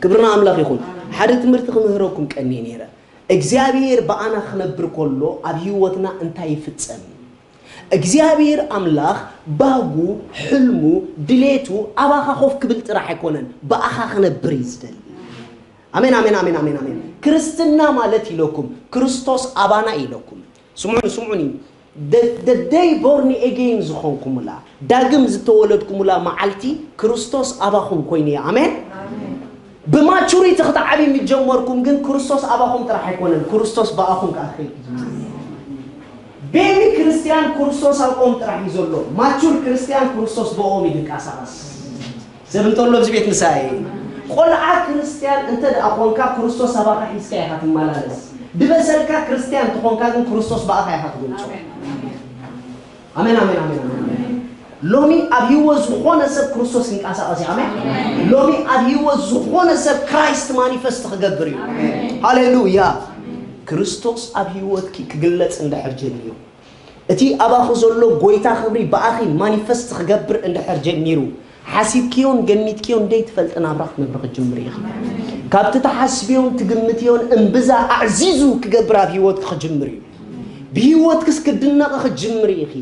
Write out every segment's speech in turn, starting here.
ክብርና ኣምላኽ ይኹን። ሓደ ትምህርቲ ክምህረኩም ቀንየ ነይረ። እግዚኣብሔር ብኣና ክነብር ከሎ ኣብ ህይወትና እንታይ ይፍጸም? እግዚኣብሔር ኣምላኽ ባህጉ፣ ሕልሙ፣ ድሌቱ ኣባኻ ኮፍ ክብል ጥራሕ ኣይኮነን፣ ብኣኻ ክነብር እዩ ዝደሊ። ኣሜን፣ ኣሜን፣ ኣሜን፣ ኣሜን፣ ኣሜን። ክርስትና ማለት ኢለኩም ክርስቶስ ኣባና ኢለኩም። ስምዑኒ፣ ስምዑኒ። The, the day born again ዝኾንኩምላ፣ ዳግም ዝተወለድኩምላ መዓልቲ ክርስቶስ ኣባኹም ኮይኑ እዩ። ኣሜን። ብማቹሪቲ ክትዓብዩ ምስ ጀመርኩም ግን ክርስቶስ ኣባኹም ጥራሕ ኣይኮነን፣ ክርስቶስ ብኣኹም ከዓ ክኸይድ እዩ። ቤቢ ክርስቲያን ክርስቶስ ኣብኦም ጥራሕ እዩ ዘሎ። ማቹር ክርስቲያን ክርስቶስ ብኦም እዩ ዝንቀሳቐስ። ሰብ እንተሎ ኣብዚ ቤት ምሳይ። ቆልዓ ክርስቲያን እንተ ደኣ ኾንካ ክርስቶስ ኣባኻ ሒዝካ ኢኻ ትመላለስ። ድበሰልካ ክርስቲያን እንተኾንካ ግን ክርስቶስ ብኣኻ ኢኻ ትገልጾ። ኣሜን፣ ኣሜን፣ ኣሜን፣ ኣሜን። ሎሚ ኣብ ህይወት ዝኾነ ሰብ ክርስቶስ ይንቀሳቐስ እዩ። ኣሜን። ሎሚ ኣብ ህይወት ዝኾነ ሰብ ክራይስት ማኒፈስት ክገብር እዩ። ሃሌሉያ። ክርስቶስ ኣብ ህይወትኪ ክግለጽ እንድሕር ጀሚሩ፣ እቲ ኣባኺ ዘሎ ጎይታ ክብሪ ብኣኺ ማኒፈስት ክገብር እንድሕር ጀሚሩ፣ ሓሲብክዮን ገሚትክዮን ዘይትፈልጢ ናብራ ክትነብሪ ክትጅምሪ ኢኺ። ካብቲ ትሓስብዮን ትግምትዮን እምብዛ ኣዕዚዙ ክገብር ኣብ ህይወትኪ ክጅምር እዩ። ብህይወትክስ ክትድነቒ ክትጅምሪ ኢኺ።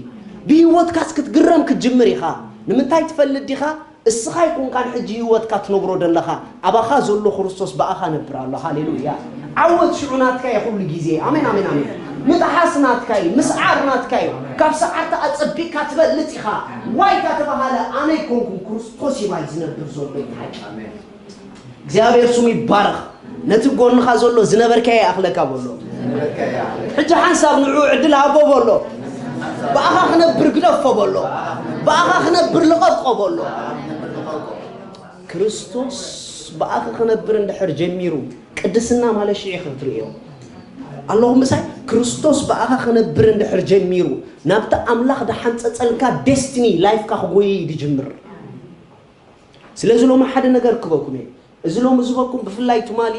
ብህይወትካስ ክትግረም ክትጅምር ኢኻ። ንምንታይ ትፈልጥ ዲኻ? እስኻ ኣይኮንካን ሕጂ ህይወትካ ትነብሮ ዘለኻ፣ ኣባኻ ዘሎ ክርስቶስ ብኣኻ ነብር ኣሎ። ሃሌሉያ። ዓወት ሽዑ ናትካ እዩ ኩሉ ግዜ። ኣሜን፣ ኣሜን፣ ኣሜን። ምጥሓስ ናትካ እዩ፣ ምስዓር ናትካ እዩ። ካብ ሰዓርታ ኣጸቢቕካ ትበልጽ ኢኻ። ዋይ ተባሃለ፣ ኣነ ኣይኮንኩን፣ ክርስቶስ እዩ ባይ ዝነብር ዘሎ ይትሓቂ። እግዚኣብሔር ስሙ ይባረኽ። ነቲ ጎንኻ ዘሎ ዝነበርካዮ ይኣኽለካ በሎ። ሕጂ ሓንሳብ ንዕኡ ዕድል ሃቦ በሎ። ብኣኻ ክነብር ግደፎ በሎ። ብኣኻ ክነብር ልቐቆ በሎ። ክርስቶስ ብኣኻ ክነብር እንድሕር ጀሚሩ፣ ቅድስና ማለት ሽዑ ኢኺ ክትርእዮ ኣለኹም ምሳይ። ክርስቶስ ብኣኻ ክነብር እንድሕር ጀሚሩ፣ ናብቲ ኣምላኽ ዝሓንጸጸልካ ዴስቲኒ ላይፍካ ክጎይ እዩ ዝጅምር። ስለዚ ሎሚ ሓደ ነገር ክበኩም እየ። እዚ ሎሚ ዝበኩም ብፍላይ ትማሊ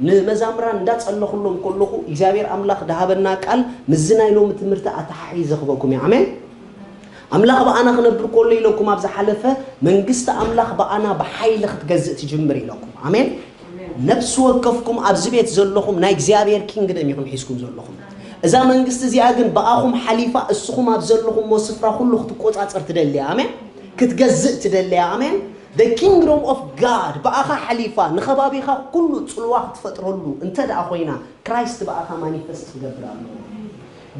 ንመዛምራን እንዳጸለኹሎም ከለኹ እግዚኣብሔር ኣምላኽ ዝሃበና ቃል ምስዚ ናይ ሎሚ ትምህርቲ ኣተሓሒዘ ክበኩም እየ። ኣሜን። ኣምላኽ ብኣና ክነብር ከሎ ኢለኩም ኣብ ዝሓለፈ መንግስቲ ኣምላኽ ብኣና ብሓይሊ ክትገዝእ ትጅምር ኢለኩም። ኣሜን። ነፍሲ ወከፍኩም ኣብዚ ቤት ዘለኹም ናይ እግዚኣብሔር ኪንግደም ኢኹም ሒዝኩም ዘለኹም። እዛ መንግስቲ እዚኣ ግን ብኣኹም ሓሊፋ እስኹም ኣብ ዘለኹምዎ ስፍራ ኩሉ ክትቆጻጸር ትደሊ እያ። ኣሜን። ክትገዝእ ትደሊ እያ። ኣሜን። The kingdom of God ብኣኻ ሓሊፋ ንኸባቢኻ ኩሉ ጽልዋ ክትፈጥረሉ እንተ ደኣ ኮይና ክራይስት ብኣኻ ማኒፈስት ክገብር ኣለዎ።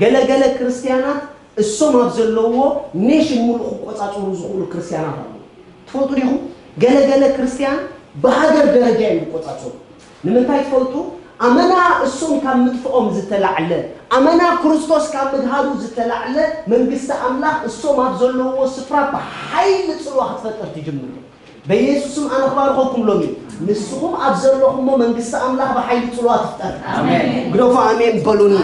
ገለ ገለ ክርስትያናት እሶም ኣብ ዘለውዎ ኔሽን ሙሉእ ክቆጻጸሩ ዝኽእሉ ክርስትያናት ኣለዉ። ትፈልጡ ዲኹም? ገለ ገለ ክርስትያን ብሃገር ደረጃ እዮም ዝቆጻጸሩ። ንምንታይ ትፈልጡ? ኣመና እሶም ካብ ምጥፍኦም ዝተላዕለ፣ ኣመና ክርስቶስ ካብ ምግሃዱ ዝተላዕለ መንግስቲ ኣምላኽ እሶም ኣብ ዘለውዎ ስፍራ ብሓይሊ ጽልዋ ክትፈጥር ትጅምር። በኢየሱስ ስም ኣነ ክባርኸኩም ሎሚ። ንስኹም ኣብ ዘለኹሞ መንግስቲ ኣምላኽ ብሓይሊ ጽልዋ ትፍጠር። ኣሜን። ግደፉ ኣሜን በሉኒ።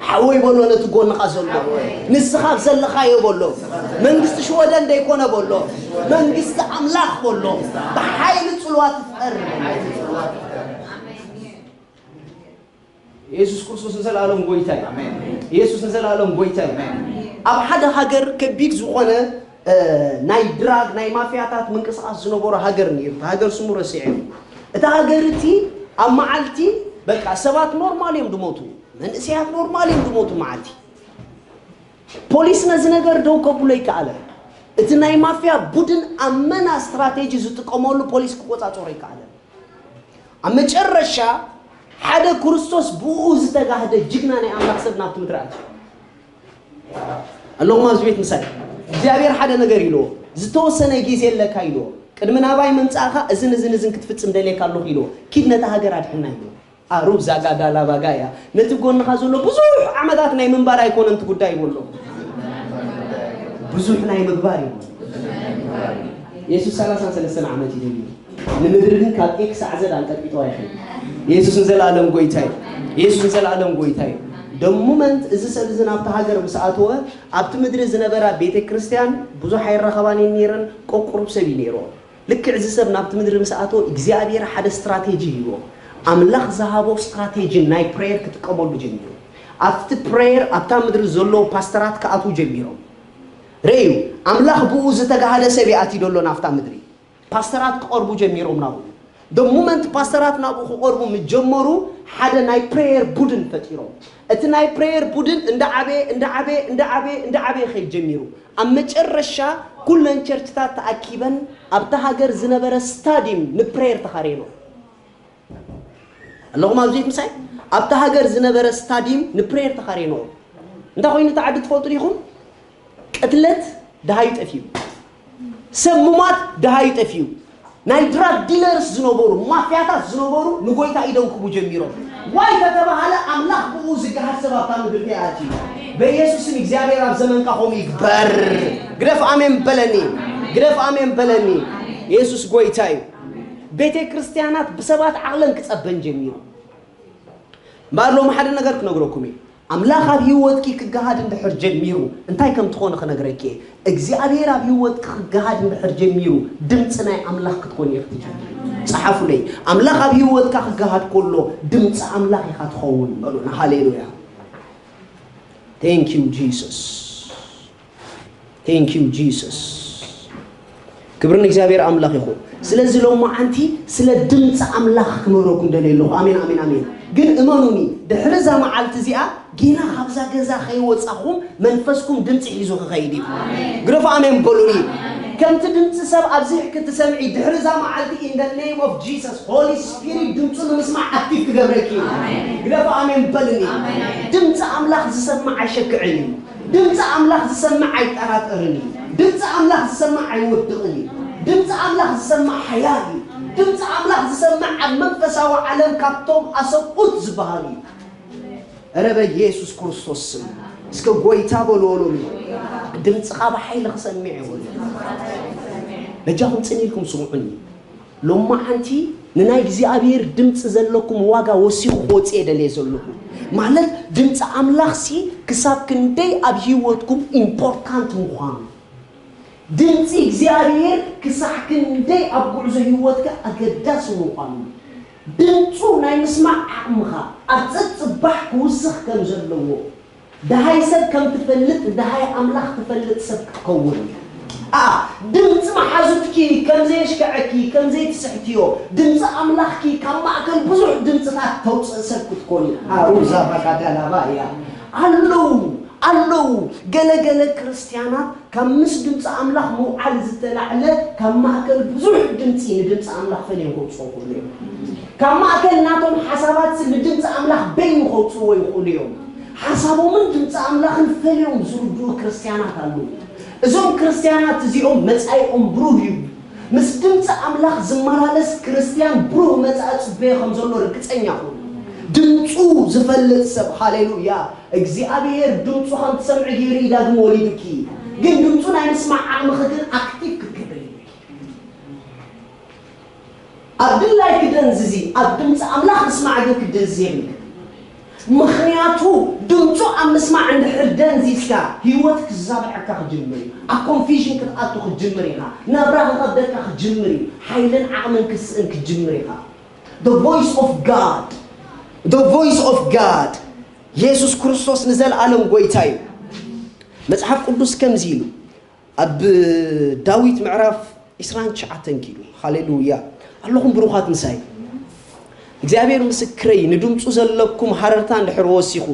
ሓወይ በሎ ነቲ ጎንኻ ዘሎ። ንስኻ ኣብ ዘለኻዮ በሎ። መንግስቲ ሽወደን ደይኮነ በሎ። መንግስቲ ኣምላኽ በሎ። ብሓይሊ ጽልዋ ትፍጠር። ኢየሱስ ክርስቶስ ንዘለኣለም ጎይታ እዩ። ኣሜን። ኢየሱስ ንዘለኣለም ጎይታ እዩ። ኣሜን። ኣብ ሓደ ሃገር ከቢድ ዝኾነ፣ እ፣ ናይ ድራግ፣ ናይ ማፍያታት ምንቅስቓስ ዝነበሮ ሃገር ነይሩ። እቲ ሃገር ስሙ ረሲዐ እዩ። እቲ ሃገር እቲ ኣብ መዓልቲ በቃ ሰባት ኖርማል እዮም ዝሞቱ። መንእሰያት ኖርማል እዮም ዝሞቱ መዓልቲ። ፖሊስ ነዚ ነገር ደው ከብሎ ኣይከኣለን። እቲ ናይ ማፍያ ቡድን ኣመና ስትራቴጂ ዝጥቀመሉ ፖሊስ ክቆጻጸሮ ኣይከኣለን። ኣብ መጨረሻ ሓደ ክርስቶስ ብኡ ዝተጋህደ ጅግና ናይ ኣምላኽ ሰብ ናብቲ ምድሪ ኣትዩ። ኣለኹም ኣብዚ ቤት ምሳይ። እግዚኣብሔር ሓደ ነገር ኢልዎ፣ ዝተወሰነ ግዜ ኣለካ ኢልዎ። ቅድሚ ናባይ ምምጻእኻ እዝን እዝን እዝን ክትፍጽም ደልየካ ኣለኹ ኢልዎ። ኪድ ነታ ሃገር ኣድሕና ኢልዎ። ኣሩብ ዛጋ ዳላ ባጋ እያ። ነቲ ጎንኻ ዘሎ ብዙሕ ዓመታት ናይ ምንባር ኣይኮነን እቲ ጉዳይ ይብሎ። ብዙሕ ናይ ምግባር እዩ። የሱስ ሰላሳን ሰለስተን ዓመት እዩ ደልዩ። ንምድሪ ግን ካብ ኤ ክሳዕ ዘድ ኣንቀጥቂጥዋ ይኸይድ። የሱስ ንዘለኣለም ጎይታ እዩ። የሱስ ንዘለኣለም ጎይታ እዩ። ደሙመንት እዚ ሰብ እዚ ናብቲ ሃገር ምስ ኣተወ ኣብቲ ምድሪ ዝነበራ ቤተ ክርስቲያን ብዙሕ ኣይራኸባን እየን ነይረን። ቆቁሩብ ሰብ እዩ ነይርዎ። ልክዕ እዚ ሰብ ናብቲ ምድሪ ምስ ኣተወ እግዚኣብሔር ሓደ ስትራቴጂ ሂቦ። ኣምላኽ ዝሃቦ ስትራቴጂ ናይ ፕሬየር ክጥቀመሉ ጀሚሩ። ኣብቲ ፕሬየር ኣብታ ምድሪ ዘለዉ ፓስተራት ክኣትዉ ጀሚሮም። ርእዩ፣ ኣምላኽ ብኡ ዝተጋህደ ሰብ ይኣትዩ ዘሎ ናብታ ምድሪ። ፓስተራት ክቐርቡ ጀሚሮም ናብኡ። The moment ፓስተራት ናብኡ ክቐርቡ ምስ ጀመሩ ሓደ ናይ ፕሬየር ቡድን ፈጢሮም። እቲ ናይ ፕሬየር ቡድን እንዳዓበየ እንዳዓበየ እንዳዓበየ እንዳዓበየ ከይድ ጀሚሩ፣ ኣብ መጨረሻ ኩለን ቸርችታት ተኣኪበን ኣብታ ሃገር ዝነበረ ስታዲም ንፕሬየር ተኻሬኖ። ኣለኹም ኣብዚ ምሳይ? ኣብታ ሃገር ዝነበረ ስታዲም ንፕሬየር ተኻሬኖ። እንታይ ኮይኑ እቲ ዓዲ ትፈልጡ ዲኹም? ቅትለት ደሃዩ ጠፊኡ፣ ሰብ ምሟት ደሃዩ ጠፊኡ። ናይ ድራግ ዲለርስ ዝነበሩ፣ ማፍያታት ዝነበሩ ንጎይታ ኢዶም ክቡ ጀሚሮም። ዋይ ተተባሃለ ኣምላኽ ብኡ ዝገሃድ ሰብ ኣብታ ምድር ከይኣትዩ። በኢየሱስም እግዚኣብሔር ኣብ ዘመንካ ከምኡ ይግበር። ግደፍ ኣሜን በለኒ። ግደፍ ኣሜን በለኒ። ኢየሱስ ጎይታ እዩ። ቤተ ክርስቲያናት ብሰባት ዓቕለን ክጸበን ጀሚሩ። እምበኣር ሎሚ ሓደ ነገር ክነግረኩም እየ። ኣምላኽ ኣብ ህይወትኪ ክገሃድ እንድሕር ጀሚሩ እንታይ ከም ትኾኒ ክነግረኪ እየ። እግዚኣብሔር ኣብ ህይወትኪ ክገሃድ እንድሕር ጀሚሩ ድምፂ ናይ ኣምላኽ ክትኮኒ እየ ክትጀምሪ። ጸሓፉለይ። ኣምላኽ ኣብ ህይወትካ ክገሃድ ከሎ ድምፂ ኣምላኽ ኢኻ ትኸውን በሉና። ሃሌሉያ። Thank you Jesus። Thank you Jesus። ክብሪ ንእግዚኣብሔር ኣምላኽ ይኹን። ስለዚ ሎማዓንቲ ስለ ድምፂ ኣምላኽ ክምህረኩም ደልየ ኣለኹ። ኣሜን፣ ኣሜን፣ ኣሜን። ግን እመኑኒ፣ ድሕሪ እዛ መዓልቲ እዚኣ ጌና ካብዛ ገዛ ከይወፃኹም መንፈስኩም ድምፂ ሒዙ ክኸይድ እዩ። ግደፉ ኣሜን በሉኒ። ከምቲ ድምፂ ሰብ ኣብዚሕ ክትሰምዒ ድሕሪ እዛ መዓልቲ in the name of Jesus Holy Spirit ድምፁ ንምስማዕ ኣክቲቭ ክገብረኪ እዩ። ግደፉ ኣሜን በሉኒ። ድምፂ ኣምላኽ ዝሰምዕ ኣይሸክዕን እዩ። ድምፂ ኣምላኽ ዝሰምዕ ኣይጠራጠርን እዩ። ድምፂ ኣምላኽ ዝሰምዕ ኣይወድቕን እዩ። ድምፂ ኣምላኽ ዝሰምዕ ሓያል እዩ። ድምፂ ኣምላኽ ዝሰምዕ ኣብ መንፈሳዊ ዓለም ካብቶም ኣሰብኡት ዝበሃሉ እዩ። እረ በኢየሱስ ክርስቶስ ስም እስከ ጎይታ በልዎ ሎሚ። ድምፅኻ ብሓይሊ ክሰምዕ ይኹን። በጃኹም ፅን ኢልኩም ስምዑኒ። ሎማዓንቲ ንናይ እግዚኣብሔር ድምፂ ዘለኩም ዋጋ ወሲኹ ክወፅእ የደልየ ዘለኹ። ማለት ድምፂ ኣምላኽሲ ክሳብ ክንደይ ኣብ ህይወትኩም ኢምፖርታንት ምዃኑ። ድምፂ እግዚኣብሔር ክሳዕ ክንደይ ኣብ ጉዕዞ ህይወትካ ኣገዳሲ ምዃኑ። ድምፁ ናይ ምስማዕ ዓቕምኻ ኣብ ፀፅባሕ ክውስኽ ከም ዘለዎ። ደሃይ ሰብ ከም ትፈልጥ፣ ደሃይ ኣምላኽ ትፈልጥ ሰብ ክትከውን። ኣ፣ ድምፂ መሓዙትኪ ከም ዘየሽክዐኪ፣ ከም ዘይትስሕትዮ፣ ድምፂ ኣምላኽኪ ካብ ማእከል ብዙሕ ድምፅታት ተውፅእ ሰብ ክትኮኒ። ኣሩዛ ባጋዳላባ እያ። ኣለዉ፣ ኣለዉ ገለ ገለ ክርስትያናት ካብ ምስ ድምፂ ኣምላኽ ምውዓል ዝተላዕለ ካብ ማእከል ብዙሕ ድምፂ ንድምፂ ኣምላኽ ፈልዮም ከውፅኦ ይኽእሉ እዮም። ካብ ማእከል ናቶም ሓሳባት ንድምፂ ኣምላኽ በይኑ ከውፅዎ ይኽእሉ እዮም። ሓሳቦምን ድምፂ ኣምላኽን ፈልዮም ዝርድኡ ክርስትያናት ኣለዉ። እዞም ክርስትያናት እዚኦም መጻኢኦም ብሩህ እዩ። ምስ ድምፂ ኣምላኽ ዝመላለስ ክርስትያን ብሩህ መጻኢ ጽበዮ ከም ዘሎ ርግጸኛ ኩን። ድምፁ ዝፈልጥ ሰብ፣ ሃሌሉያ፣ እግዚኣብሔር ድምፁ ከም ትሰምዒ ገይሩ እዩ ዳግም ወሊዱኪ። ግን ድምፁ ናይ ምስማዕ ዓቕምኺ ግን ኣክቲቭ ክትገብሪ። ኣብ ድላይ ክደንዝዚ፣ ኣብ ድምፂ ኣምላኽ ምስማዕ ግን ክደንዝዝ የብልክን። ምኽንያቱ ድምፁ ኣብ ምስማዕ እንድሕር ደንዚዝካ፣ ህይወት ክዛብዐካ ክጅምር እዩ። ኣብ ኮንፊዥን ክትኣቱ ክጅምር ኢኻ። ናብራ ክኸብደካ ክጅምር እዩ። ሓይልን ዓቕምን ክስእን ክጅምር ኢኻ። The voice of God. The voice of God. የሱስ ክርስቶስ ንዘለኣለም ጎይታ እዩ። መጽሓፍ ቅዱስ ከምዚ ኢሉ ኣብ ዳዊት ምዕራፍ ዕስራን ትሽዓተን ኪሉ። ሃሌሉያ። ኣለኹም ብሩኻት ምሳይ። እግዚኣብሔር ምስክረይ፣ ንድምፁ ዘለኩም ሃረርታ እንድሕር ወሲኹ፣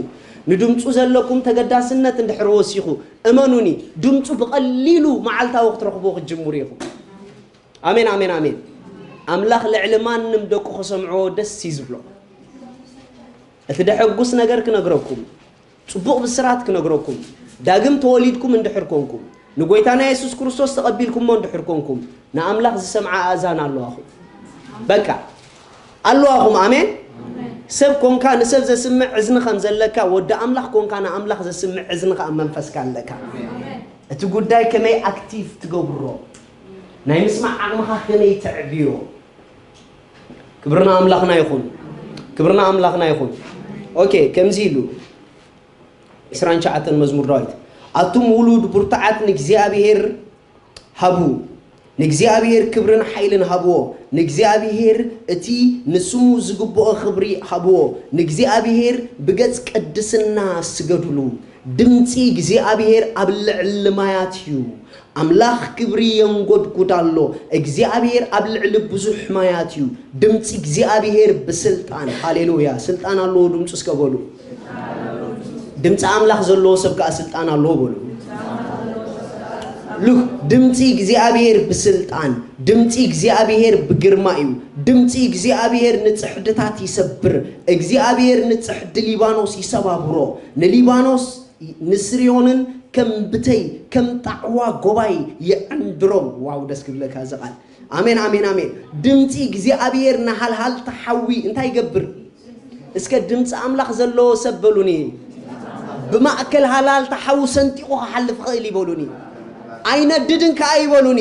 ንድምፁ ዘለኩም ተገዳስነት እንድሕር ወሲኹ፣ እመኑኒ፣ ድምፁ ብቐሊሉ መዓልታዊ ክትረኽብዎ ክትጅምሩ ኢኹም። ኣሜን፣ ኣሜን፣ ኣሜን። ኣምላኽ ልዕሊ ማንም ደቁ ክሰምዕዎ ደስ እዩ ዝብሎ። እቲ ደሐጉስ ነገር ክነግረኩም፣ ጽቡቕ ብስራት ክነግረኩም፣ ዳግም ተወሊድኩም እንድሕር ኮንኩም፣ ንጎይታና የሱስ ክርስቶስ ተቐቢልኩሞ እንድሕር ኮንኩም፣ ንኣምላኽ ዝሰምዓ ኣእዛን ኣለዋኹም። በቃ፣ ኣለዋኹም። ኣሜን። ሰብ ኮንካ ንሰብ ዘስምዕ እዝኒ ከም ዘለካ፣ ወዲ ኣምላኽ ኮንካ ንኣምላኽ ዘስምዕ እዝኒ ከኣ መንፈስካ ኣለካ። እቲ ጉዳይ ከመይ ኣክቲቭ ትገብሮ፣ ናይ ምስማዕ ዓቕምኻ ከመይ ተዕብዮ። ክብርና ኣምላኽና ይኹን። ክብርና ኣምላኽና ይኹን። ኦኬ፣ ከምዚ ኢሉ ዕስራን ትሽዓተን መዝሙር ዳዊት፣ ኣቱም ውሉድ ብርቱዓት ንእግዚኣብሔር ሃቡ፣ ንእግዚኣብሔር ክብርን ሓይልን ሃብዎ፣ ንእግዚኣብሔር እቲ ንስሙ ዝግብኦ ክብሪ ሃብዎ፣ ንእግዚኣብሔር ብገጽ ቅድስና ስገዱሉ፣ ድምፂ እግዚኣብሔር ኣብ ልዕሊ ማያት እዩ። ኣምላኽ ክብሪ የንጎድጉድ ኣሎ። እግዚኣብሔር ኣብ ልዕሊ ብዙሕ ማያት እዩ። ድምፂ እግዚኣብሔር ብስልጣን፣ ሃሌሉያ፣ ስልጣን ኣለዎ። ድምፁ እስከ በሉ። ድምፂ ኣምላኽ ዘለዎ ሰብ ከዓ ስልጣን ኣለዎ በሉ። ሉክ፣ ድምፂ እግዚኣብሔር ብስልጣን፣ ድምፂ እግዚኣብሔር ብግርማ እዩ። ድምፂ እግዚኣብሔር ንፅሕድታት ይሰብር። እግዚኣብሔር ንፅሕዲ ሊባኖስ ይሰባብሮ። ንሊባኖስ ንስርዮንን ከም ብተይ ከም ጣዕዋ ጎባይ የዕንድሮም። ዋው፣ ደስ ክብለካ እዚ ቃል። ኣሜን፣ ኣሜን፣ ኣሜን። ድምፂ እግዚኣብሔር ንሃልሃልታ ሓዊ እንታይ ይገብር? እስከ ድምፂ ኣምላኽ ዘለዎ ሰብ በሉኒ። ብማእከል ሃላልታ ሓዊ ሰንጢቑ ክሓልፍ ኽእል ይበሉኒ። ኣይነድድን ከኣ ይበሉኒ።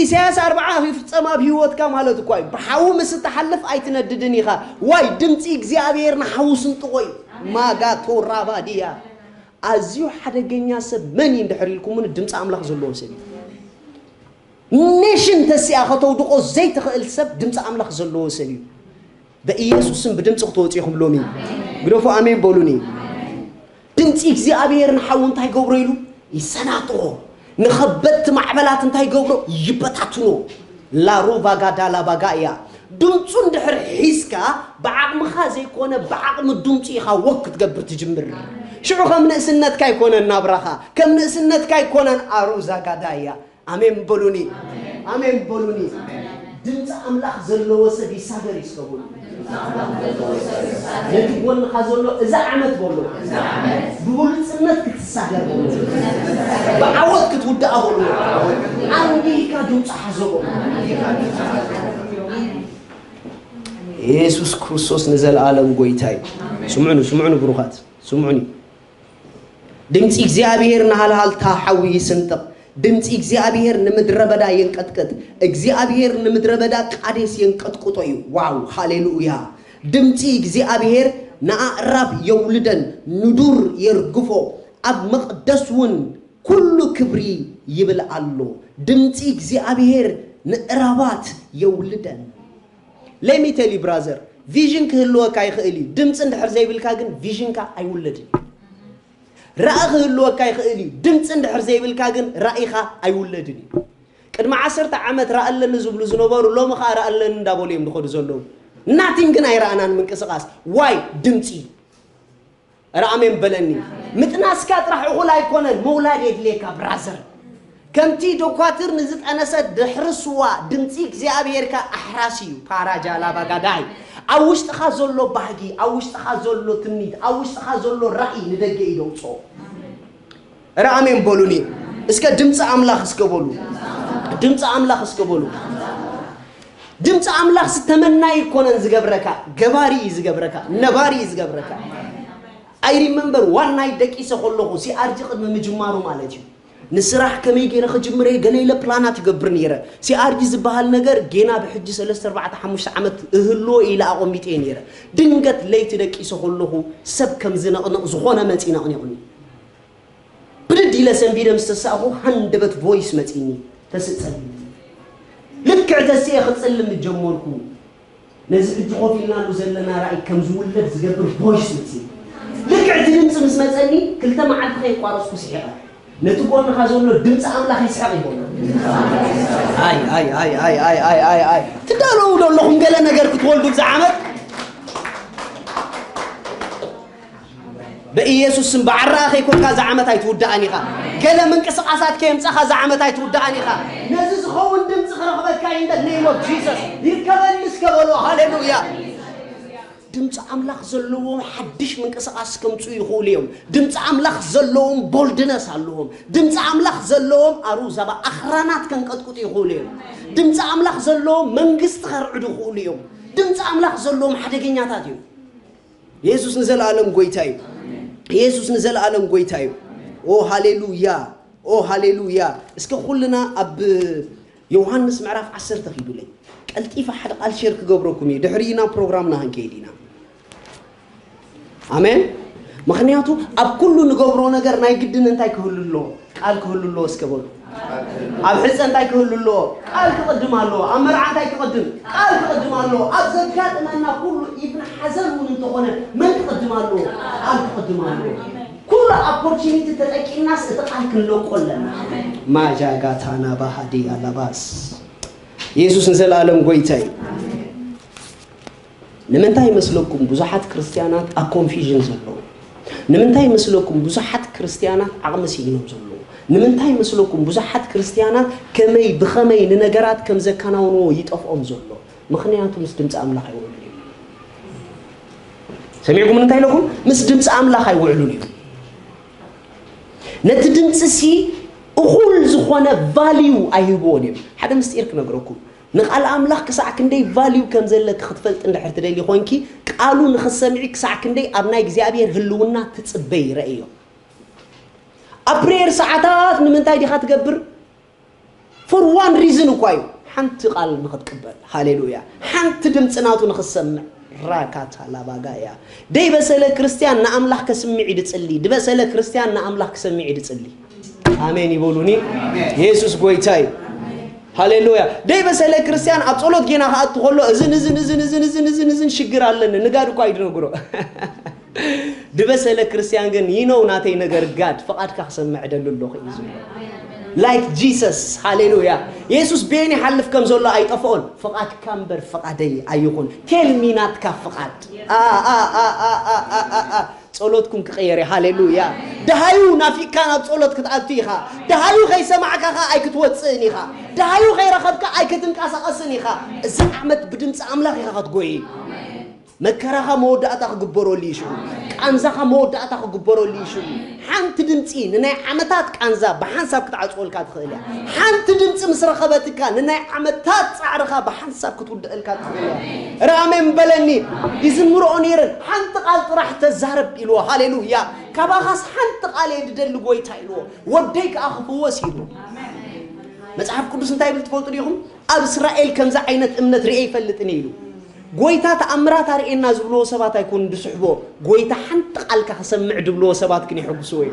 ኢሳያስ ኣርብዓ ይፍጸም ኣብ ህይወትካ ማለት እኳ እዩ። ብሓዊ ምስ እትሓልፍ ኣይትነድድን ኢኻ። ዋይ፣ ድምፂ እግዚኣብሔር ንሓዊ ስንጥቆ እዩ። ማጋቶ ራባድያ። ኣዝዩ ሓደገኛ ሰብ መን እዩ እንድሕር ኢልኩምኒ፣ ድምፂ ኣምላኽ ዘለዎ ሰብ እዩ። ኔሽን ተሲኣ ከተውድቆ ዘይትኽእል ሰብ ድምፂ ኣምላኽ ዘለዎ ሰብ እዩ። በኢየሱስ ስም ብድምፂ ክትወፁ ኢኹም ሎሚ። ግደፉ፣ ኣሜን በሉኒ። ድምፂ እግዚኣብሔር ንሓዊ እንታይ ገብሮ ኢሉ ይሰናጥቆ፣ ንኸበድቲ ማዕበላት እንታይ ገብሮ ይበታትኖ። ላሩቫ ጋዳላ ባጋ እያ። ድምፁ እንድሕር ሒዝካ ብዓቕምኻ ዘይኮነ ብዓቕሚ ድምፁ ኢኻ ወክ ክትገብር ትጅምር። ሽዑ ከም ንእስነትካ ኣይኮነን ናብራኻ፣ ከም ንእስነትካ ኣይኮነን። ኣሩዛ ጋዳ እያ። ኣሜን በሉኒ። ኣሜን በሉኒ። ድምፂ ኣምላኽ ዘለዎ ሰብ ይሳገር ይስከቡሉ። ነቲ ጎንኻ ዘሎ እዛ ዓመት በሎ፣ ብብሉጽነት ክትሳገር በሎ፣ ብዓወት ክትውድኣ በሎ፣ ኣንጊህካ ድምፂ ሓዞ በሎ። ኢየሱስ ክርስቶስ ንዘለኣለም ጎይታ እዩ። ስምዑኒ፣ ስምዑኒ ብሩኻት፣ ስምዑኒ። ድምፂ እግዚኣብሔር ንሃልሃልታ ሓዊ ይስንጥቕ። ድምፂ እግዚኣብሔር ንምድረ በዳ የንቀጥቅጥ። እግዚኣብሔር ንምድረ በዳ ቃዴስ የንቀጥቅጦ እዩ። ዋው፣ ሃሌሉያ። ድምፂ እግዚኣብሔር ንኣዕራብ የውልደን፣ ንዱር የርግፎ፣ ኣብ መቕደስ እውን ኩሉ ክብሪ ይብል ኣሎ። ድምፂ እግዚኣብሔር ንእራባት የውልደን። Let me tell you brother, ቪዥን ክህልወካ ይኽእል እዩ። ድምፂ እንድሕር ዘይብልካ ግን ቪዥንካ ኣይውለድን። ራኢ ክህልወካ ይኽእል እዩ። ድምፂ እንድሕር ዘይብልካ ግን ራኢኻ ኣይውለድን እዩ። ቅድሚ ዓሰርተ ዓመት ራኢ ኣለኒ ዝብሉ ዝነበሩ ሎሚ ኸዓ ራኢ ኣለኒ እንዳበሉ እዮም ዝኸዱ ዘለዉ። ናቲንግ ግን ኣይረኣናን ምንቅስቓስ። ዋይ? ድምፂ። ኧረ ኣሜን በለኒ። ምጥናስካ ጥራሕ እኹል ኣይኮነን፣ ምውላድ የድልየካ ብራዘር። ከምቲ ዶኳትር ንዝጠነሰት ድሕሪ ስዋ ድምፂ እግዚኣብሄርካ ኣሕራስ እዩ። ፓራጃ ላባጋዳይ። ኣብ ውሽጥኻ ዘሎ ባህጊ፣ ኣብ ውሽጥኻ ዘሎ ትምኒት፣ ኣብ ውሽጥኻ ዘሎ ራእይ ንደገ እዩ ደውፅኦ። ኧረ ኣሜን በሉኒ እስከ። ድምፂ ኣምላኽ እስከ በሉ። ድምፂ ኣምላኽ እስከ በሉ። ድምፂ ኣምላኽ ዝተመናይ ይኮነን ዝገብረካ፣ ገባሪ እዩ ዝገብረካ፣ ነባሪ እዩ ዝገብረካ። ኣይ ሪመምበር ዋን ናይት ደቂሰ ከለኹ ሲኣርጂ ቅድሚ ምጅማሩ ማለት እዩ። ንስራሕ ከመይ ገይረ ክጅምር እየ ገለ ኢለ ፕላናት ይገብር ነይረ። ሲኣርጂ ዝበሃል ነገር ጌና ብሕጂ ሰለስተ ኣርባዕተ ሓሙሽተ ዓመት እህልዎ ኢለ ኣቐሚጠ እየ ነይረ። ድንገት ለይቲ ደቂሰ ከለኹ ሰብ ከም ዝነቕንቕ ዝኾነ መፂ ነቕኒቑኒ። ብድድ ኢለ ሰንቢደ ምስ ተሳእኹ ሃንደበት ቮይስ መፂኒ። ተስእ ፀሊም። ልክዕ ተስኤ ክፅልም ጀመርኩ። ነዚ ሕጂ ኮፍ ኢልናሉ ዘለና ራእይ ከም ዝውለድ ዝገብር ቮይስ መፂኒ። ልክዕ እቲ ድምፂ ምስ መፀኒ ክልተ መዓልቲ ከየቋረፅኩ ስሒቐ። ነቲ ጎንኻ ዘሎ ድምፂ ኣምላኽ ይስሕቕ ይበሎ። ኣይ ኣይ ኣይ ኣይ ኣይ ኣይ ኣይ ኣይ ትዳለዉ ዶ ኣለኹም ገለ ነገር ክትወልዱ ብዛ ዓመት? በኢየሱስ ስም ብዓረኣ ከይኮንካ እዛ ዓመት ኣይትውዳእን ኢኻ። ገለ ምንቅስቓሳት ከየምጻኻ እዛ ዓመት ኣይትውዳእን ኢኻ። ነዚ ዝኸውን ድምፂ ክረኽበካ in the name of Jesus። ይርከበኒ እስከ በሎ። ሃሌሉያ። ድምፂ ኣምላኽ ዘለዎም ሓድሽ ምንቅስቓስ ከምፅኡ ይኽእሉ እዮም። ድምፂ ኣምላኽ ዘለዎም ቦልድነስ ኣለዎም። ድምፂ ኣምላኽ ዘለዎም ኣሩዛባ ኣኽራናት ከንቀጥቅጡ ይኽእሉ እዮም። ድምፂ ኣምላኽ ዘለዎም መንግስቲ ከርዕዱ ይኽእሉ እዮም። ድምፂ ኣምላኽ ዘለዎም ሓደገኛታት እዮም። የሱስ ንዘለኣለም ጎይታ እዩ። የሱስ ንዘለኣለም ጎይታ እዩ። ኦ ሃሌሉያ፣ ኦ ሃሌሉያ። እስከ ኩልና ኣብ ዮሃንስ ምዕራፍ ዓሰርተ ኪዱለይ። ቀልጢፈ ሓደ ቃል ሼር ክገብረኩም እዩ። ድሕሪኡ ናብ ፕሮግራምና ክንከይድ ኢና። ኣሜን። ምኽንያቱ ኣብ ኩሉ ንገብሮ ነገር ናይ ግድን እንታይ ክህሉ ኣለዎ? ቃል ክህሉ ኣለዎ። እስከ በሉ። ኣብ ሕፀ እንታይ ክህሉ ኣለዎ? ቃል ክቕድም ኣለዎ። ኣብ መርዓ እንታይ ክቕድም? ቃል ክቕድም ኣለዎ። ኣብ ዘጋጥመና ኩሉ ኢቭን ሓዘን እውን እንተኾነ መን ክቕድም ኣለዎ? ቃል ክቕድም ኣለዎ። ኦፖርቹኒቲ ተጠቂምናስ እቲ ቃል ክንለቆ ኣለና። ማጃጋታና ባህዲ ኣላባስ። የሱስ ንዘለኣለም ጎይታ እዩ። ንምንታይ ይመስለኩም ብዙሓት ክርስትያናት ኣብ ኮንፊዥን ዘለዉ? ንምንታይ ይመስለኩም ብዙሓት ክርስትያናት ዓቕሚ ስኢኖም ዘለዉ? ንምንታይ ይመስለኩም ብዙሓት ክርስትያናት ከመይ ብኸመይ ንነገራት ከም ዘከናውንዎ ይጠፍኦም ዘሎ? ምኽንያቱ ምስ ድምፂ ኣምላኽ ኣይውዕሉን እዮም። ሰሚዕኩም እንታይ ኢለኩም? ምስ ድምፂ ኣምላኽ ኣይውዕሉን እዮም። ነቲ ድምፂ ሲ እኹል ዝኾነ ቫልዩ ኣይህብዎን እዮም። ሓደ ምስጢር ክነግረኩም። ንቓል ኣምላኽ ክሳዕ ክንደይ ቫልዩ ከም ዘለኪ ክትፈልጢ እንድሕር ትደሊ ኮንኪ፣ ቃሉ ንኽትሰምዒ ክሳዕ ክንደይ ኣብ ናይ እግዚኣብሔር ህልውና ትጽበይ ረእዮ። ኣብ ፕሬየር ሰዓታት ንምንታይ ዲኻ ትገብር? ፎር ዋን ሪዝን እኳ እዩ። ሓንቲ ቃል ንኽትቅበል። ሃሌሉያ። ሓንቲ ድምፂ ናቱ ንኽትሰምዕ። ራካታ ላባጋ እያ። ደይ በሰለ ክርስትያን ንኣምላኽ ከስምዕ እዩ ድጽሊ። ድበሰለ ክርስትያን ንኣምላኽ ክሰምዕ እዩ ድጽሊ። ኣሜን ይበሉኒ። የሱስ ጎይታ እዩ። ሃሌሉያ። ደይ በሰለ ክርስትያን ኣብ ጸሎት ጌና ክኣቱ ከሎ እዝን እዝን እዝን እዝን እዝን እዝን እዝን ሽግር ኣለኒ ንጋድ እኳ እዩ ድነግሮ። ድበሰለ ክርስትያን ግን ይነው ናተይ ነገር ጋድ ፍቓድካ ክሰምዕ ደሉ ኣለኹ እዩ ዝብሎ። ላይክ ጂሰስ። ሃሌሉያ። የሱስ በየን ይሓልፍ ከም ዘሎ ኣይጠፍኦን። ፍቓድካ እምበር ፍቓደይ ኣይኹን። ቴል ሚ ናትካ ፍቓድ። አ፣ አ፣ አ፣ አ፣ አ፣ አ፣ አ፣ አ። ጸሎትኩም ክቕየር እዩ። ሃሌሉያ። ደሃዩ ናፊቅካ ናብ ጸሎት ክትኣቱ ኢኻ። ደሃዩ ከይሰማዕካ ኸኣ ኣይክትወጽእን ኢኻ። ደሃዩ ከይረኸብካ ኣይክትንቀሳቐስን ኢኻ። እዚ ዓመት ብድምፂ ኣምላኽ ኢኻ ክትጎይ። መከራኻ መወዳእታ ክግበረሉ እዩ ሽዑ። ቃንዛኻ መወዳእታ ክግበረሉ እዩ ሽዑ። ሓንቲ ድምፂ ንናይ ዓመታት ቃንዛ ብሓንሳብ ክትዓፅወልካ ትኽእል እያ። ሓንቲ ድምፂ ምስ ረኸበትካ ንናይ ዓመታት ፃዕርኻ ብሓንሳብ ክትውድአልካ ትኽእል እያ። ራሜን በለኒ። ይዝምርኦ ነይረን። ሓንቲ ቃል ጥራሕ ተዛረብ ኢልዎ። ሃሌሉያ። ካባኻስ ሓንቲ ቃል እየ ድደሊ ጎይታ ኢልዎ። ወደይ ከኣ ክፍወስ ኢልዎ። መጽሓፍ ቅዱስ እንታይ ይብል ትፈልጡ ዲኹም? ኣብ እስራኤል ከምዚ ዓይነት እምነት ርኤ ይፈልጥን ኢሉ። ጎይታ ተኣምራት ኣርእየና ዝብልዎ ሰባት ኣይኮኑን ዝስሕቦ። ጎይታ ሓንቲ ቃልካ ክሰምዕ ድብልዎ ሰባት ግን ይሕጉስዎ እዩ።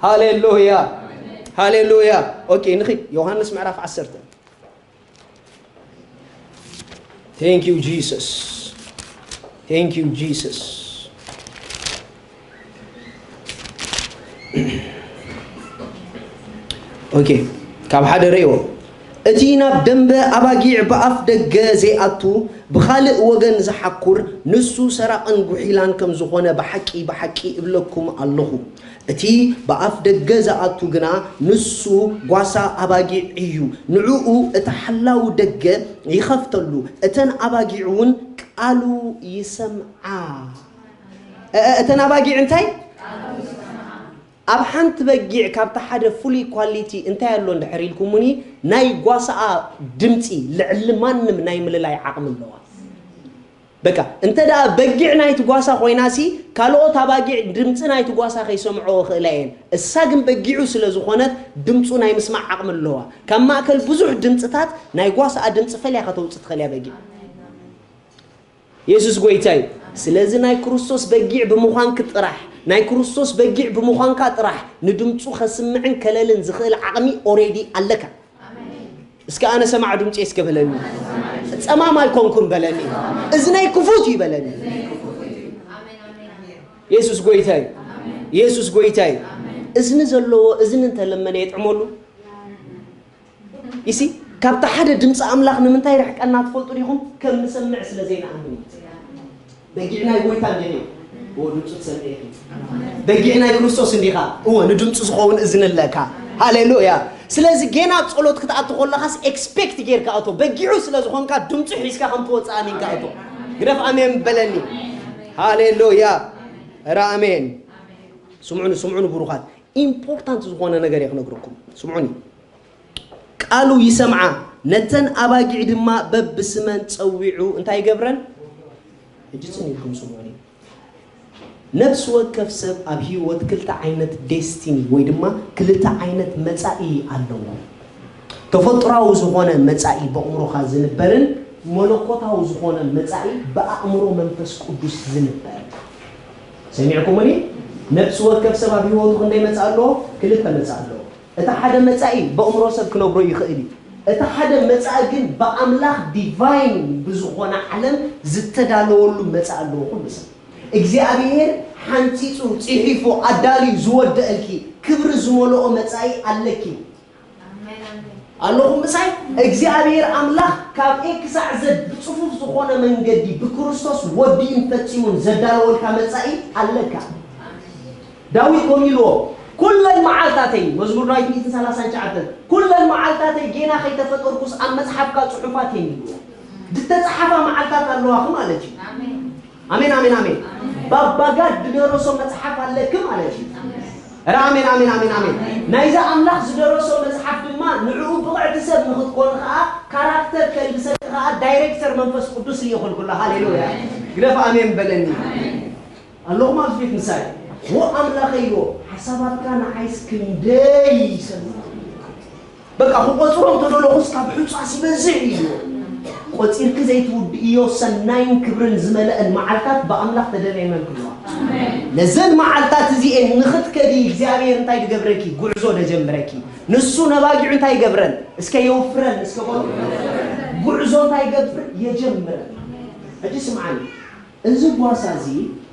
ሃሌሉያ። ሃሌሉያ። ኦኬ፣ ንኺድ ዮሃንስ ምዕራፍ ዓሰርተ። Thank you Jesus. Thank you Jesus. ኦኬ፣ ካብ ሓደ ርእይዎ። እቲ ናብ ደንበ ኣባጊዕ ብኣፍ ደገ ዘይኣቱ፣ ብኻልእ ወገን ዝሓኩር፣ ንሱ ሰራቕን ጉሒላን ከም ዝኾነ ብሓቂ፣ ብሓቂ እብለኩም ኣለኹ። እቲ ብኣፍ ደገ ዝኣቱ ግና፣ ንሱ ጓሳ ኣባጊዕ እዩ። ንዕኡ እቲ ሓላው ደገ ይኸፍተሉ፣ እተን ኣባጊዕ እውን ቃሉ ይሰምዓ። እ-፣ እ-፣ እተን ኣባጊዕ እንታይ? ኣብ ሓንቲ በጊዕ ካብቲ ሓደ ፍሉይ ኳሊቲ እንታይ ኣሎ እንድሕር ኢልኩምኒ፣ ናይ ጓሳኣ ድምፂ ልዕሊ ማንም ናይ ምልላይ ዓቕሚ ኣለዋ። በቃ፣ እንተ ደኣ በጊዕ ናይቲ ጓሳ ኮይናሲ፣ ካልኦት ኣባጊዕ ድምፂ ናይቲ ጓሳ ከይሰምዖ ይኽእላ እየን። እሳ ግን በጊዑ ስለ ዝኾነት፣ ድምፁ ናይ ምስማዕ ዓቕሚ ኣለዋ። ካብ ማእከል ብዙሕ ድምፅታት፣ ናይ ጓሳኣ ድምፂ ፈልያ ከተውፅእ ትኽእል እያ በጊዕ። የሱስ ጎይታ እዩ። ስለዚ ናይ ክርስቶስ በጊዕ ብምዃንኪ ጥራሕ፣ ናይ ክርስቶስ በጊዕ ብምዃንካ ጥራሕ፣ ንድምፁ ከስምዕን ከለልን ዝኽእል ዓቕሚ ኦሬዲ ኣለካ። እስከ ኣነ ሰማዕ ድምፂ እስከ በለኒ። ጸማም ኣይኮንኩን በለኒ። እዝነይ ክፉት እዩ በለኒ። የሱስ ጎይታ እዩ። የሱስ ጎይታ እዩ። እዝኒ ዘለዎ እዝኒ እንተለመነ የጥዕመሉ። ይሲ፣ ካብቲ ሓደ ድምፂ ኣምላኽ ንምንታይ ርሕቀና ትፈልጡ ዲኹም? ከም ንሰምዕ ስለ ዘይንኣምን እዩ። በጊዕ ናይ ጎይታ እንዲኺ፣ እዎ ድምፁ ትሰምዕ ኢኺ። በጊዕ ናይ ክርስቶስ እንዲኻ፣ እዎ ንድምፁ ዝኸውን እዝኒ ኣለካ። ሃሌሉያ። ስለዚ ጌና ኣብ ጸሎት ክትኣቱ ከለኻስ ኤክስፔክት ጌርካ ኣቶ። በጊዑ ስለ ዝኾንካ ድምፁ ሒዝካ ከም ትወፅእ ኣሚንካ ኣቶ። ግደፍ ኣሜን በለኒ። ሃሌሉያ። ኧረ ኣሜን። ስምዑኒ፣ ስምዑኒ ብሩኻት። ኢምፖርታንት ዝኾነ ነገር እየ ክነግረኩም። ስምዑኒ። ቃሉ ይሰምዓ፣ ነተን ኣባጊዕ ድማ በብስመን ጸዊዑ እንታይ ይገብረን? ሕጂ ጽን ኢልኩም ስምዑኒ። ነፍሲ ወከፍ ሰብ ኣብ ህይወት ክልተ ዓይነት ዴስቲኒ ወይ ድማ ክልተ ዓይነት መጻኢ ኣለዎ። ተፈጥሯዊ ዝኾነ መጻኢ በእምሮኻ ዝንበርን መለኮታዊ ዝኾነ መጻኢ ብኣእምሮ መንፈስ ቅዱስ ዝንበር። ሰሚዕኩምኒ? ነፍሲ ወከፍ ሰብ ኣብ ህይወቱ ክንደይ መጻኢ ኣለዎ? ክልተ መጻኢ ኣለዎ። እቲ ሓደ መጻኢ በእምሮ ሰብ ክነብሮ ይኽእል እዩ። እቲ ሓደ መጻኢ ግን ብኣምላኽ ዲቫይን ብዝኾነ ዓለም ዝተዳለወሉ መጻኢ ኣለዎ ኩሉ ሰብ። እግዚኣብሔር ሓንጺጹ፣ ጽሒፉ፣ ኣዳልዩ ዝወደአልኪ ክብሪ ዝመልኦ መጻኢ ኣለኪ። ኣለኹም ምሳይ? እግዚኣብሔር ኣምላኽ ካብ ኤ ክሳዕ ዘድ ብጽፉፍ ዝኾነ መንገዲ ብክርስቶስ ወዲኡን ፈጺሙን ዘዳለወልካ መጻኢ ኣለካ። ዳዊት ከምኡ ኢልዎ፣ "ኩለን መዓልታተይ"፣ መዝሙር ዳዊት ሚእትን ሰላሳን ትሽዓተን፣ "ኩለን መዓልታተይ ጌና ከይተፈጠርኩስ ኣብ መጽሓፍካ ጽሑፋት እየን" ኢልዎ። ዝተጻሓፋ መዓልታት ኣለዋኺ ማለት እዩ። ኣሜን፣ ኣሜን፣ ኣሜን። ባባጋድ ዝደረሶ መጽሓፍ ኣለኪ ማለት እዩ። ኧረ ኣሜን፣ ኣሜን፣ ኣሜን፣ ኣሜን። ናይዛ ኣምላኽ ዝደረሶ መጽሓፍ ድማ ንዕኡ ብቕዕቲ ሰብ ንኽትኮን ከኣ፣ ካራክተር ከልብሰኪ ከኣ ዳይሬክተር መንፈስ ቅዱስ ልኢኹልኩላ። ሃሌሉያ። ግደፍ ኣሜን በለኒ። ኣለኹም ኣብዚ ቤት ምሳይ? ዎ ኣምላኸይ ዎ፣ ሓሳባትካ ንዓይስ ክንደይ ይሰምዑ። በቃ ክቆጽሮም ተደለኹስ ካብ ሑጻ ሲበዝሕ እዩ። ቆጺርኪ ዘይትውድእዮ ሰናይን ክብርን ዝመልአን መዓልታት ብኣምላኽ ተደልየን ኣለዋ። ነዘን መዓልታት እዚኤን ንኽትከዲ እግዚኣብሔር እንታይ ድገብረኪ? ጉዕዞ ደጀምረኪ። ንሱ ነባጊዑ እንታይ ይገብረን? እስከ የውፍረን፣ እስከ በሉ። ጉዕዞ እንታይ ይገብር? የጀምረን። ሕጂ ስምዓኒ። እዚ ጓሳ እዚ